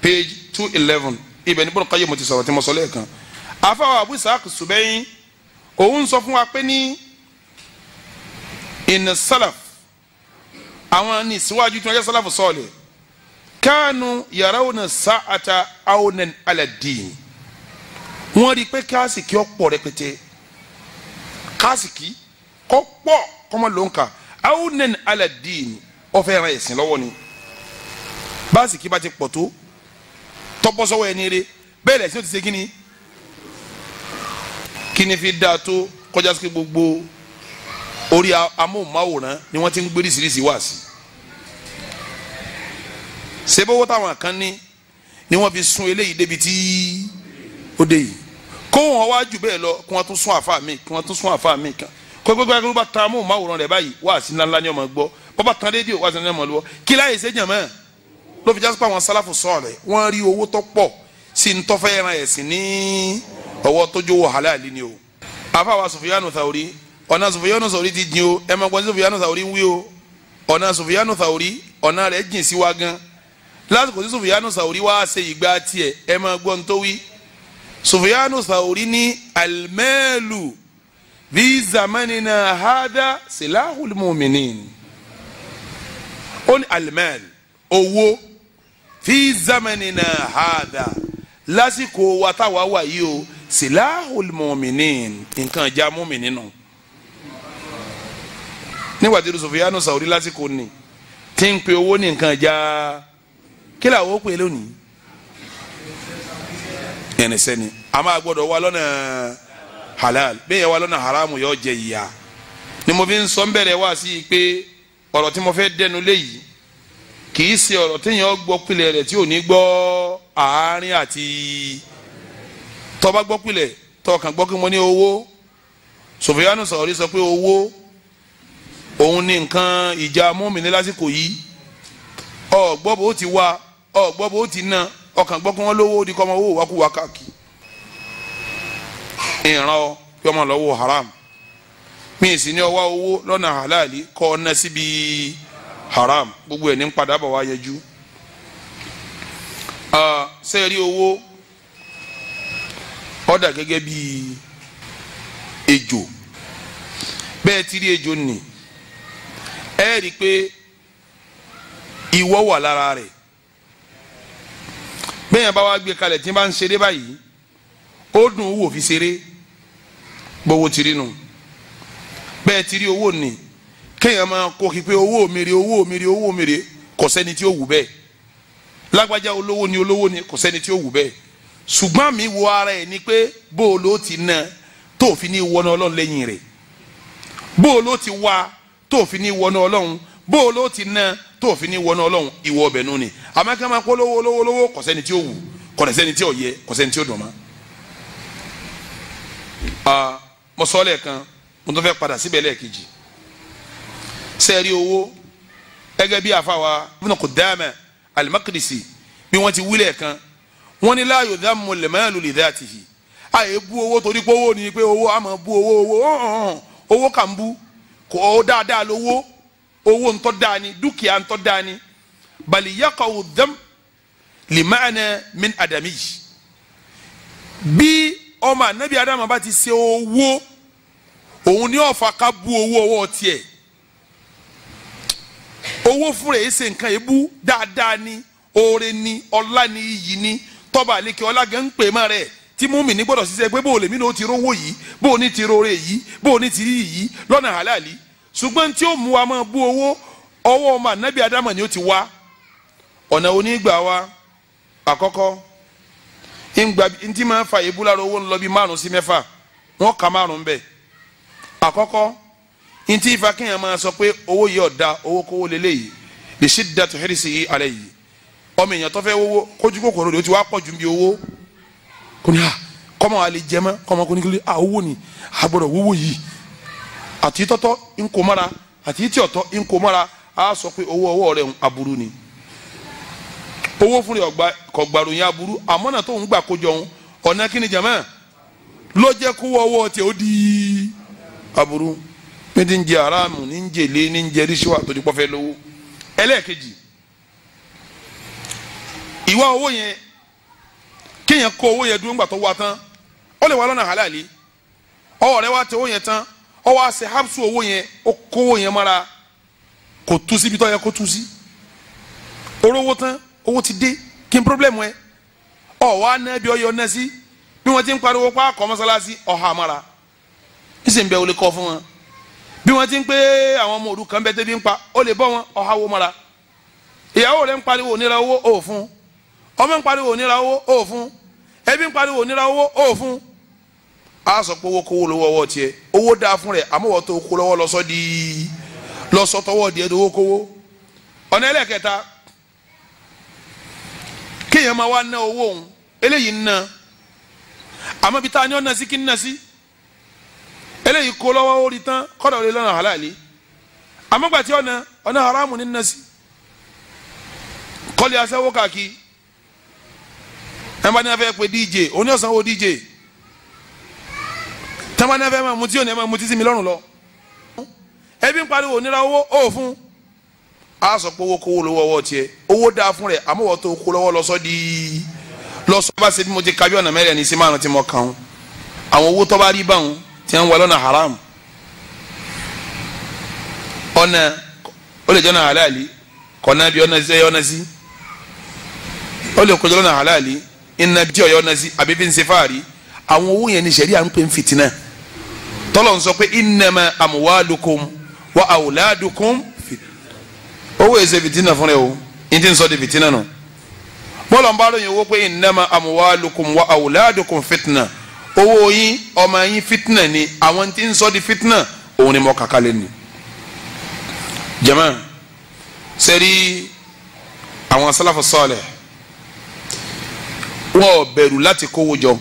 page 211, ibẹ̀ ní Ibn Qayyim ti sọ̀rọ̀ tí mo sọ lẹ́ẹ̀kan. Àfàwà Abu Ishaq As-Subai òun sọ fún wa pé ní inna salaf, àwọn ní síwájú tí wọ́n jẹ́ sálàfù sọ́ọ̀lẹ̀, kánú yarawna sa'ata awnan ala din. Wọ́n rí i pé káàsìkì ọ̀pọ̀ rẹpẹtẹ, káàsìkì kọ́ pọ̀ kọ́mọ ló ń kà, awnan ala din, ọ̀fẹ́ ran ẹ̀sìn lọ́wọ́ ni. Báàsìkì bá ti pọ̀ tó tọ́pọ̀ sọ́wọ́ ẹni rẹ, bẹ́ẹ̀ lẹ́sìn ó ti ṣe kíni kíni fi dáa tó kọjá sí gbogbo orí amóhùnmáwòrán ni wọ́n ti ń gbé oríṣiríṣi wá sí. Sebowó táwọn kan ní ni wọ́n fi sún eléyìí débi tí ó dé yìí, kó wọn wá jù bẹ́ẹ̀ lọ, kí wọ́n tún sún àfa mi, kí wọ́n tún sún àfa mi kan, kó gbégbá kí wọ́n bá ta amóhùnmáwòrán rẹ̀ báyìí wá sí ńláńlá ni ọmọ gbọ́, bọ́ bá tan rédíò wá sí ńláńlá ni ọmọ lọ́wọ́. Kí láyé ṣe jàmọ́ ló fi jásí pé àwọn sálàfù sọ̀rọ̀ wọ́n rí owó tó pọ̀ sí ń tọ́fẹ́ ẹran ẹ̀sìn ní ọwọ́ tó jówó halali ni o. Àfa wa Sufyanu Thawri, ọ̀nà Sufyanu Thawri ti jìn o, ẹ máa gbọ́n Sufyanu Thawri ń wí o. Ọ̀nà Sufyanu Thawri ọ̀nà rẹ̀ jìn sí wa gan. Lásìkò tí Sufyanu Thawri wá ṣe ìgbà tiẹ̀, ẹ máa gbọ́n tó wí. Sufyanu Thawri ní al-malu fi zamanina hadha silahul mu'minin. Ó ní al-mal, owó, fi zamanina hadha, lásìkò wa táwa wà yìí o, silahul mu'minin, nǹkan ìjà mu'minin nù. Nígbà tí Sufyanu Thawri lásìkò ni tí ń pe owó ní nǹkan ìjà, kí làwọn ó pè lónìí? Ẹnìsẹ́ni a máa gbọ́dọ̀ wá lọ́nà halal, bẹ́ẹ̀ yẹ wá lọ́nà haramu yóò jẹ ìyà. Ni mo fi ń sọ ń bẹ̀rẹ̀ wá sí i pé ọ̀rọ̀ tí mo fẹ́ dẹnu lé yìí kì í ṣe ọ̀rọ̀ téèyàn gbọ́ pilẹ̀ rẹ̀ tí ò ní gbọ́ àárín, àti tó bá gbọ́ pilẹ̀ tó kàn gbọ́ kí mo ní owó. Sufyanu Thawri sọ pé owó òun ní nǹkan ìjà mùmínì lásìkò yìí. Ọ̀gbọ́ bó ti wá, ọ̀gbọ́ bó ti ná, ọkàn gbọ́ kí wọ́n lówó di kọ́ ọmọ owó wákúwá káàkiri. Ìran ọ kí ọmọ lọ́wọ́ haram, mi sì ní ọwọ́ owó lọ́nà halali kọ́ ọ ná síbi haram, gbogbo ẹ̀ ní ń padà bọ̀ wá yẹjú. Sẹ́ẹ̀rí owó ọ̀dà gẹ́gẹ́ bí ejò. Bẹ́ẹ̀ ti rí ejò nì, ẹ rí i pé ìwọ wà lára rẹ̀. Bẹ́ẹ̀ yẹn bá wá gbé kalẹ̀ tí n bá ń ṣeré báyìí, ó dùn ún wò fi ṣeré, gbowó ti rí nu. Bẹ́ẹ̀ ti rí owó nì, kéèyàn máa kó kí pé owó mi rè, owó mi rè, owó mi rè, kò sẹ́ni tí ó wù bẹ́ẹ̀. Lágbájá olówó ni, olówó ni, kò sẹ́ni tí ó wù bẹ́ẹ̀. Ṣùgbọ́n mi wo ara ẹ̀ ni pé bó o ló ti ná tó fi ní wọná Ọlọ́run lẹ́yìn rẹ̀, bó o ló ti wá tó fi ní wọná Ọlọ́run, bó o ló ti ná tó fi ní wọná Ọlọ́run, ìwọ ọbẹ̀ nù ni. Àmọ́ kí wọ́n máa kó lówó olówó lówó, kò sẹ́ni tí ó wù, kò sẹ́ni tí ó yẹ, kò sẹ́ni tí ó dùn mọ́. Mo sọ lẹ́ẹ̀kan, mo tún fẹ́ padà síbẹ̀ lẹ́ẹ̀kejì. Sẹ́ẹ̀rí owó gẹ́gẹ́ bí àfàwà Ibn Qudama al-Maqdisi bí wọ́n ti wí lẹ́ẹ̀kan, wọ́n ní la yudhammu al-malu li dhatihi. Àyè bú owó torí pé owó ni, pé owó a máa bú owó, owó owó kà ń bú kò dáadáa lówó, owó ńtọ́ dáa ni, dúkìá ńtọ́ dáa ni. Bal yaqa'u dham li ma'na min adamihi. Bí ọmọ anabi Adama bá ti ṣe owó, òun ní ọ̀fà ká bú owó ọwọ́ tiẹ̀. Owó fúnra yìí ṣe nǹkan ebú dáadáa ni, oore ni, ọlá ni, iyì ni, tọ́ba àlekè ọlá gan ń pè má rẹ̀ tí mùmínì gbọ́dọ̀ ṣiṣẹ́ pé bó o lèmi náà ti rówó yìí, bó o ní ti rore yìí, bó o ní ti rí yìí lọ́nà halali. Ṣùgbọ́n tí ó mú wa máa bú owó, ọwọ́ ọmọ anabi Adama ni ó ti wá. Ọ̀nà onígbà wa àkọ́kọ́ ntí máa fa ebú lára owó ń lọ bí 5 sí 6, wọ́n kà 5 bẹ́ẹ̀. Àkọ́kọ́ ntí ifá kéèyàn máa sọ pé owó yìí ọ̀dà, owó kówó lélẹ́yìí, lè ṣe dàtú hẹ́rìsì yìí alẹ́ yìí. Ọmọ èèyàn tó fẹ́ wówó kójú kòkòrò rẹ̀ ó ti wá pọ̀ ju bí owó kò ní à kọ́mọ wa lè jẹ mọ́, kọ́mọ kò ní kí à owó ni a gbọ́dọ̀ wówó yìí, àti tọ́tọ́ ń kó mọ́ra, àti tí ọ̀tọ́ ń kó mọ́ra, a sọ pé owó ọwọ́ rẹ̀ ń aburú ni. Owó fún rẹ̀ ọgbà kò gbàròyìn aburú, àmọ́ náà tó ń gbà kójọ òun ọ̀nà kí ni jàmá ló jẹ́ kó wọ́wọ́ tiẹ̀ ó di aburú. Ní ti ń jẹ aráàmù, ní ń jèlé, ní ń jẹ ríṣíwà tó di pọ́fẹ́ lówó. Ẹlẹ́ẹ̀kejì, ìwà owó yẹn, kéèyàn kó owó yẹn dúró ńgbà tó wá tán, ó lè wá lọ́nà halali. Ọwọ́ rẹ̀ wá tẹ owó yẹn tán, ó wá ṣe hapsu owó yẹn, ó kó owó yẹn mọ́ra, kò tú síbi tó yẹ kó tú sí. Orówó tán, owó ti dé, kí n pírọ́blẹ̀mù ẹ? Ọ wá ná bí ọyọ ná sí, bí wọ́n ti ń pariwo pa kọ́ mọ́sálásí, ọ̀hà mọ́ra nísìnyí bẹ́ẹ̀ o lè kọ́ fún wọn. Bí wọ́n ti ń pé àwọn ọmọ òrukàn bẹ́ẹ̀ tẹ́bí ń pa, ó lè bọ́ wọn, ọ̀hà wo mọ́ra. Ìyàwó rẹ̀ ń pariwo onírà owó, ó fún. Ọmọ ń pariwo onírà owó, ó fún. Ẹbí ń pariwo onírà owó, ó fún. A sọ pé owó kówó lówó ọwọ́ tiẹ̀, owó dáa fún rẹ̀, àmọ́ wọ́n tó kó lọ́wọ́ lọ́sọ́ di lọ́sọ́ tọwọ́ di ẹ̀dọ́wó kówó. Ọ̀nà ẹlẹ́kẹta, kéèyàn máa wá ná owó òun, eléyìí ń ná, àmọ́ ibi tá a ní ọ̀nà sí kí ń ná sí. Eléyìí kó lọ́wọ́ ó rí tán, kọ́dà ó lè lọ́nà halali, àmọ́ gbà tí ọ̀nà haramu ní ná sí. Kọ́lé aṣẹ́wó káàkiri, ẹ̀ bá ní afẹ́ pé DJ, òun ní ọ̀sán wo DJ, tẹ́wọ́n ní afẹ́ máa mutí, òní ẹ̀ máa mutí sí mi lọ́rùn lọ. Ẹbí ń pariwo onírà owó, ó fún. A sọ pé owó kówó lówó ọwọ́ tiẹ̀, owó dáa fún rẹ̀, àmọ́ wọ́n tó kó lọ́wọ́ lọ́sọ́ di lọ́sọ́. Bá ṣe bí mo ti ka bí ọ̀nà mẹ́rin ní sí márùn tí mo kàn án, àwọn owó tó bá rí báwọn tí wọ́n wọ lọ́nà haram, ọ̀nà ó lè jẹ́ ọ̀nà halali, kọ̀nà bí ọ̀nà sí ọ̀nà sí, ó lè kọjá lọ́nà halali, iná bí ọ̀yọ́ ọ̀nà sí, àbí fi ń ṣe fáàrí. Àwọn owó yẹn ní sẹ̀ríà ń pè ń fìtínà. Tọ́lọ̀ ń sọ pé innama amwalukum wa awladukum. Owó yẹn ṣe fìtínà fún rẹ o, ní ti ń sọ di fìtínà nù. Bọ́lọ̀ ń bá ròyìn owó pé innama amwalukum wa awladukum fitna. Owó yín, ọmọ yín fitna ni, àwọn tí ń sọ di fitna òun ni mo kàkà lé ni. Jama, sẹ́rí àwọn sálàfù sọ́ọ̀lẹ̀, wọn ò bẹ̀rù láti kówó jọ,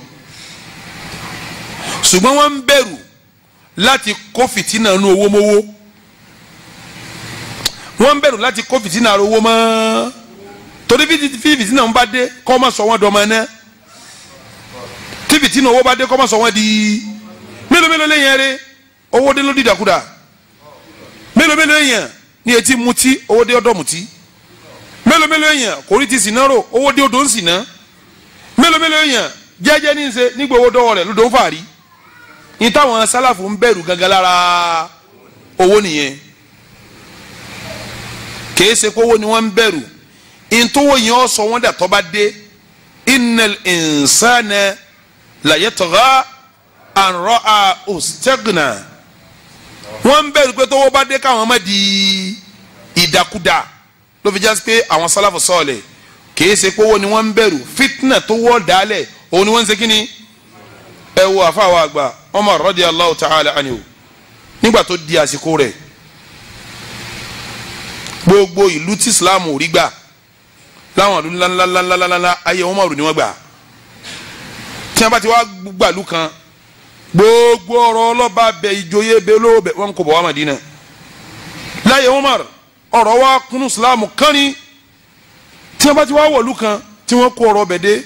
ṣùgbọ́n wọ́n ń bẹ̀rù láti kó fìtínà nu owó mówó. Wọ́n ń bẹ̀rù láti kó fìtínà owó mọ́, torí bí fìtínà ń bá dé kọ́ má sọ wọ́n dọ́mọ náà. Tí fìtínà owó bá dé kọ́ má sọ wọ́n di mélòó mélòó lẹ́yìn rẹ̀, owó dé ló di dàkúdà. Mélòó mélòó yẹn ní etí mutí, owó dé ọdọ mutí. Mélòó mélòó yẹn kò rí ti sìnà rò, owó dé odò ń sìnà. Mélòó mélòó yẹn jẹ́jẹ́ ní í ṣe nígbà owó dọ́wọ́ rẹ̀ lódò ń fàárí. Ní táwọn sálàfù ń bẹ̀rù gangan lára owó nìyẹn. Kìí ṣe kówó ni wọ́n ń bẹ̀rù, ntòwó yẹn ó sọ wọ́n dà tó bá dé. Innal insana la yatgha an ra'a istaghna. Wọ́n ń bẹ̀rù pé tówó bá dé káwọn má di ìdàkudà. Ló fi jásí pé àwọn sálàfù sọ̀lẹ̀ kìí ṣe kówó ni wọ́n ń bẹ̀rù, fitna tó wọ́ dálẹ̀ òun ni wọ́n ń ṣe kíni. Ẹ wo àfàwọn àgbà Umar radiyallahu ta'ala anhu, nígbà tó di àsìkò rẹ̀, gbogbo ìlú tí Islam ò rí gbà láwọn ìlú ńláńláńláńláńlá ayé Umar ni wọ́n gbà. Tí wọ́n bá ti wá gbàlú kan, gbogbo ọ̀rọ̀ ọlọ́ba bẹ, ìjòyè bẹ, olówó bẹ, wọ́n kò bọ̀ wá Madina. Láyé Umar ọ̀rọ̀ wa kúnnú Islam kan ní. Tí wọ́n bá ti wá wọ̀lú kan tí wọ́n kó ọ̀rọ̀ bẹ̀ dé,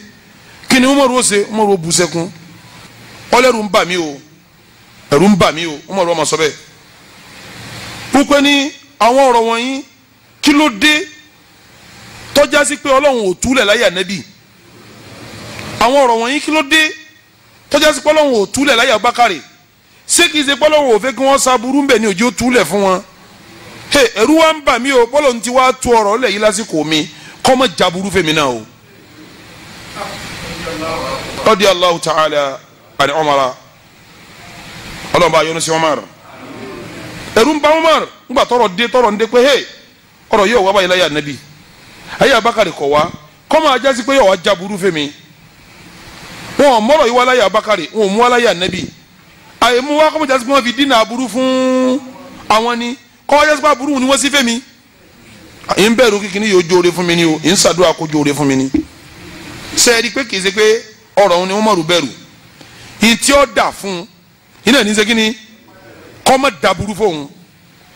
kí ni Umar ó ṣe? Umar ó bu sẹ́kún. Ọlẹ́rù ń bà mí o, ẹ̀rù ń bà mí o. Umar ó máa sọ bẹ́ẹ̀. Púpẹ́ ní àwọn ọ̀rọ̀ wọ̀nyí, kí ló dé tọ́já sí pé Ọlọ́run ò túlẹ̀ láyé Ànábì? Àwọn ọ̀rọ̀ wọ̀nyí kí ló dé tọ́já sí pé Ọlọ́run ò túlẹ̀ láyé Abubakar? Ṣé kìí ṣe pé Ọlọ́run ò fẹ́ kí wọ́n ṣaburú ń bẹ̀ ní òjò túlẹ̀ fún wọn? Ẹ̀rù wa ń bà mí o, bọ́lọ̀ ti wá tú ọ̀rọ̀ lẹ̀ yìí lásìkò mi, kọ́ mọ́ jaburú fèmí náà o. Radiyallahu ta'ala ani Umar, Ọlọ́run bá yọ́nú sí Umar. Ẹ̀rù ń bà Umar ńgbà tọrọ dé, tọrọ ń dé pé hey, ọ̀rọ̀ yóò wá báyìí láyé Ànábì, ayé Abubakar kọ̀ wá, kọ́ máa jásí pé yóò wá jaburú fèmí. Wọn ò mọ̀rọ̀ yìí wá láyé Abubakar, wọn ò mú wá láyé Ànábì. Àyè mú wá kọ́ máa jásí pé wọ́n fi dínà aburú fún àwọn ni, kọ́ wá jásí pé aburú ni wọ́n sì fèmí. Ń bẹ̀rù kíkiní yóò jóore fún mi ni o, ń ṣàdúrà kó jóore fún mi ni. Sẹ́ẹ̀rí pé kìí ṣe pé ọ̀rọ̀ òun ni Umaru bẹ̀rù, ntí ó dà fún iná ní ṣe kíni kọ́ mọ́ dàbúrú fóun,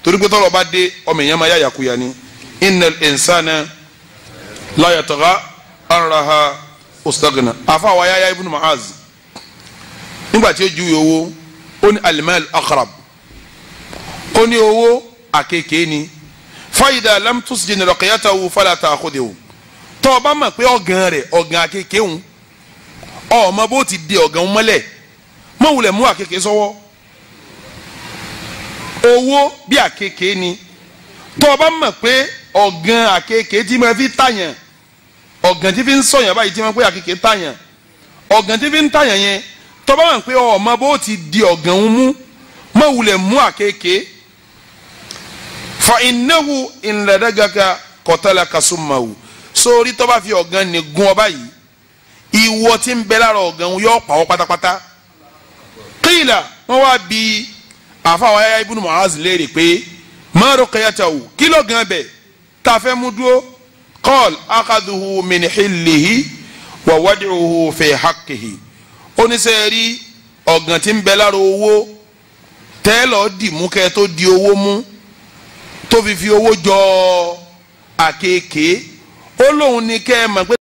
torí pé tọ́lọ̀ bá dé ọmọ èèyàn máa yá yàkuyà ni. Innal insana la yatgha araha ustagna. Afa wa Yahya ibn Mu'az nígbà tí ó ju owó, ó ní alimal akhrab, ó ní owó àkekèé ni. Fayida lam tusjin raqiyatahu fala ta'khudhu. Tó o bá mọ̀ pé ọ̀gàn rẹ̀ ọ̀gàn àkekèé ń ọmọ bó ti di ọ̀gàn mọ́lẹ̀, mọ̀ wulẹ̀ mú àkekèé sọ́wọ́. Owó bí àkekèé ni. Tó o bá mọ̀ pé ọ̀gàn àkekèé tí ma fi tàyàn, ọ̀gàn tí fi ń sọ̀yàn báyìí tí ma pé àkekèé tàyàn, ọ̀gàn tí fi ń tàyàn yẹn, tó o bá mọ̀ pé ọmọ bó ti di ọ̀gàn ń mú, mọ̀ wulẹ̀ mú àkekèé. Fa innahu in ladagaka qatalaka summahu. Sórí tó bá fi ọ̀gàn ní gún ọ báyìí, ìwọ tí ń bẹ lára ọ̀gàn yóò pa ọ́ pátápátá. Qila, wọ́n wá bi àfàwọn Yahya ibn Mu'az léèrè pé ma ruqyatahu, kí ló gan bẹ̀ tá a fẹ́ mú dúró? Qal akadhuhu min hillihi wa wad'uhu fi haqqihi. Oníṣẹ́ rí ọ̀gàn tí ń bẹ lára owó tẹ́lọ̀ dì mú kẹ́ tó di owó mú, tó fi owó jọ àkekèé, ó lóun ní kẹ́ ẹ mọ̀ pé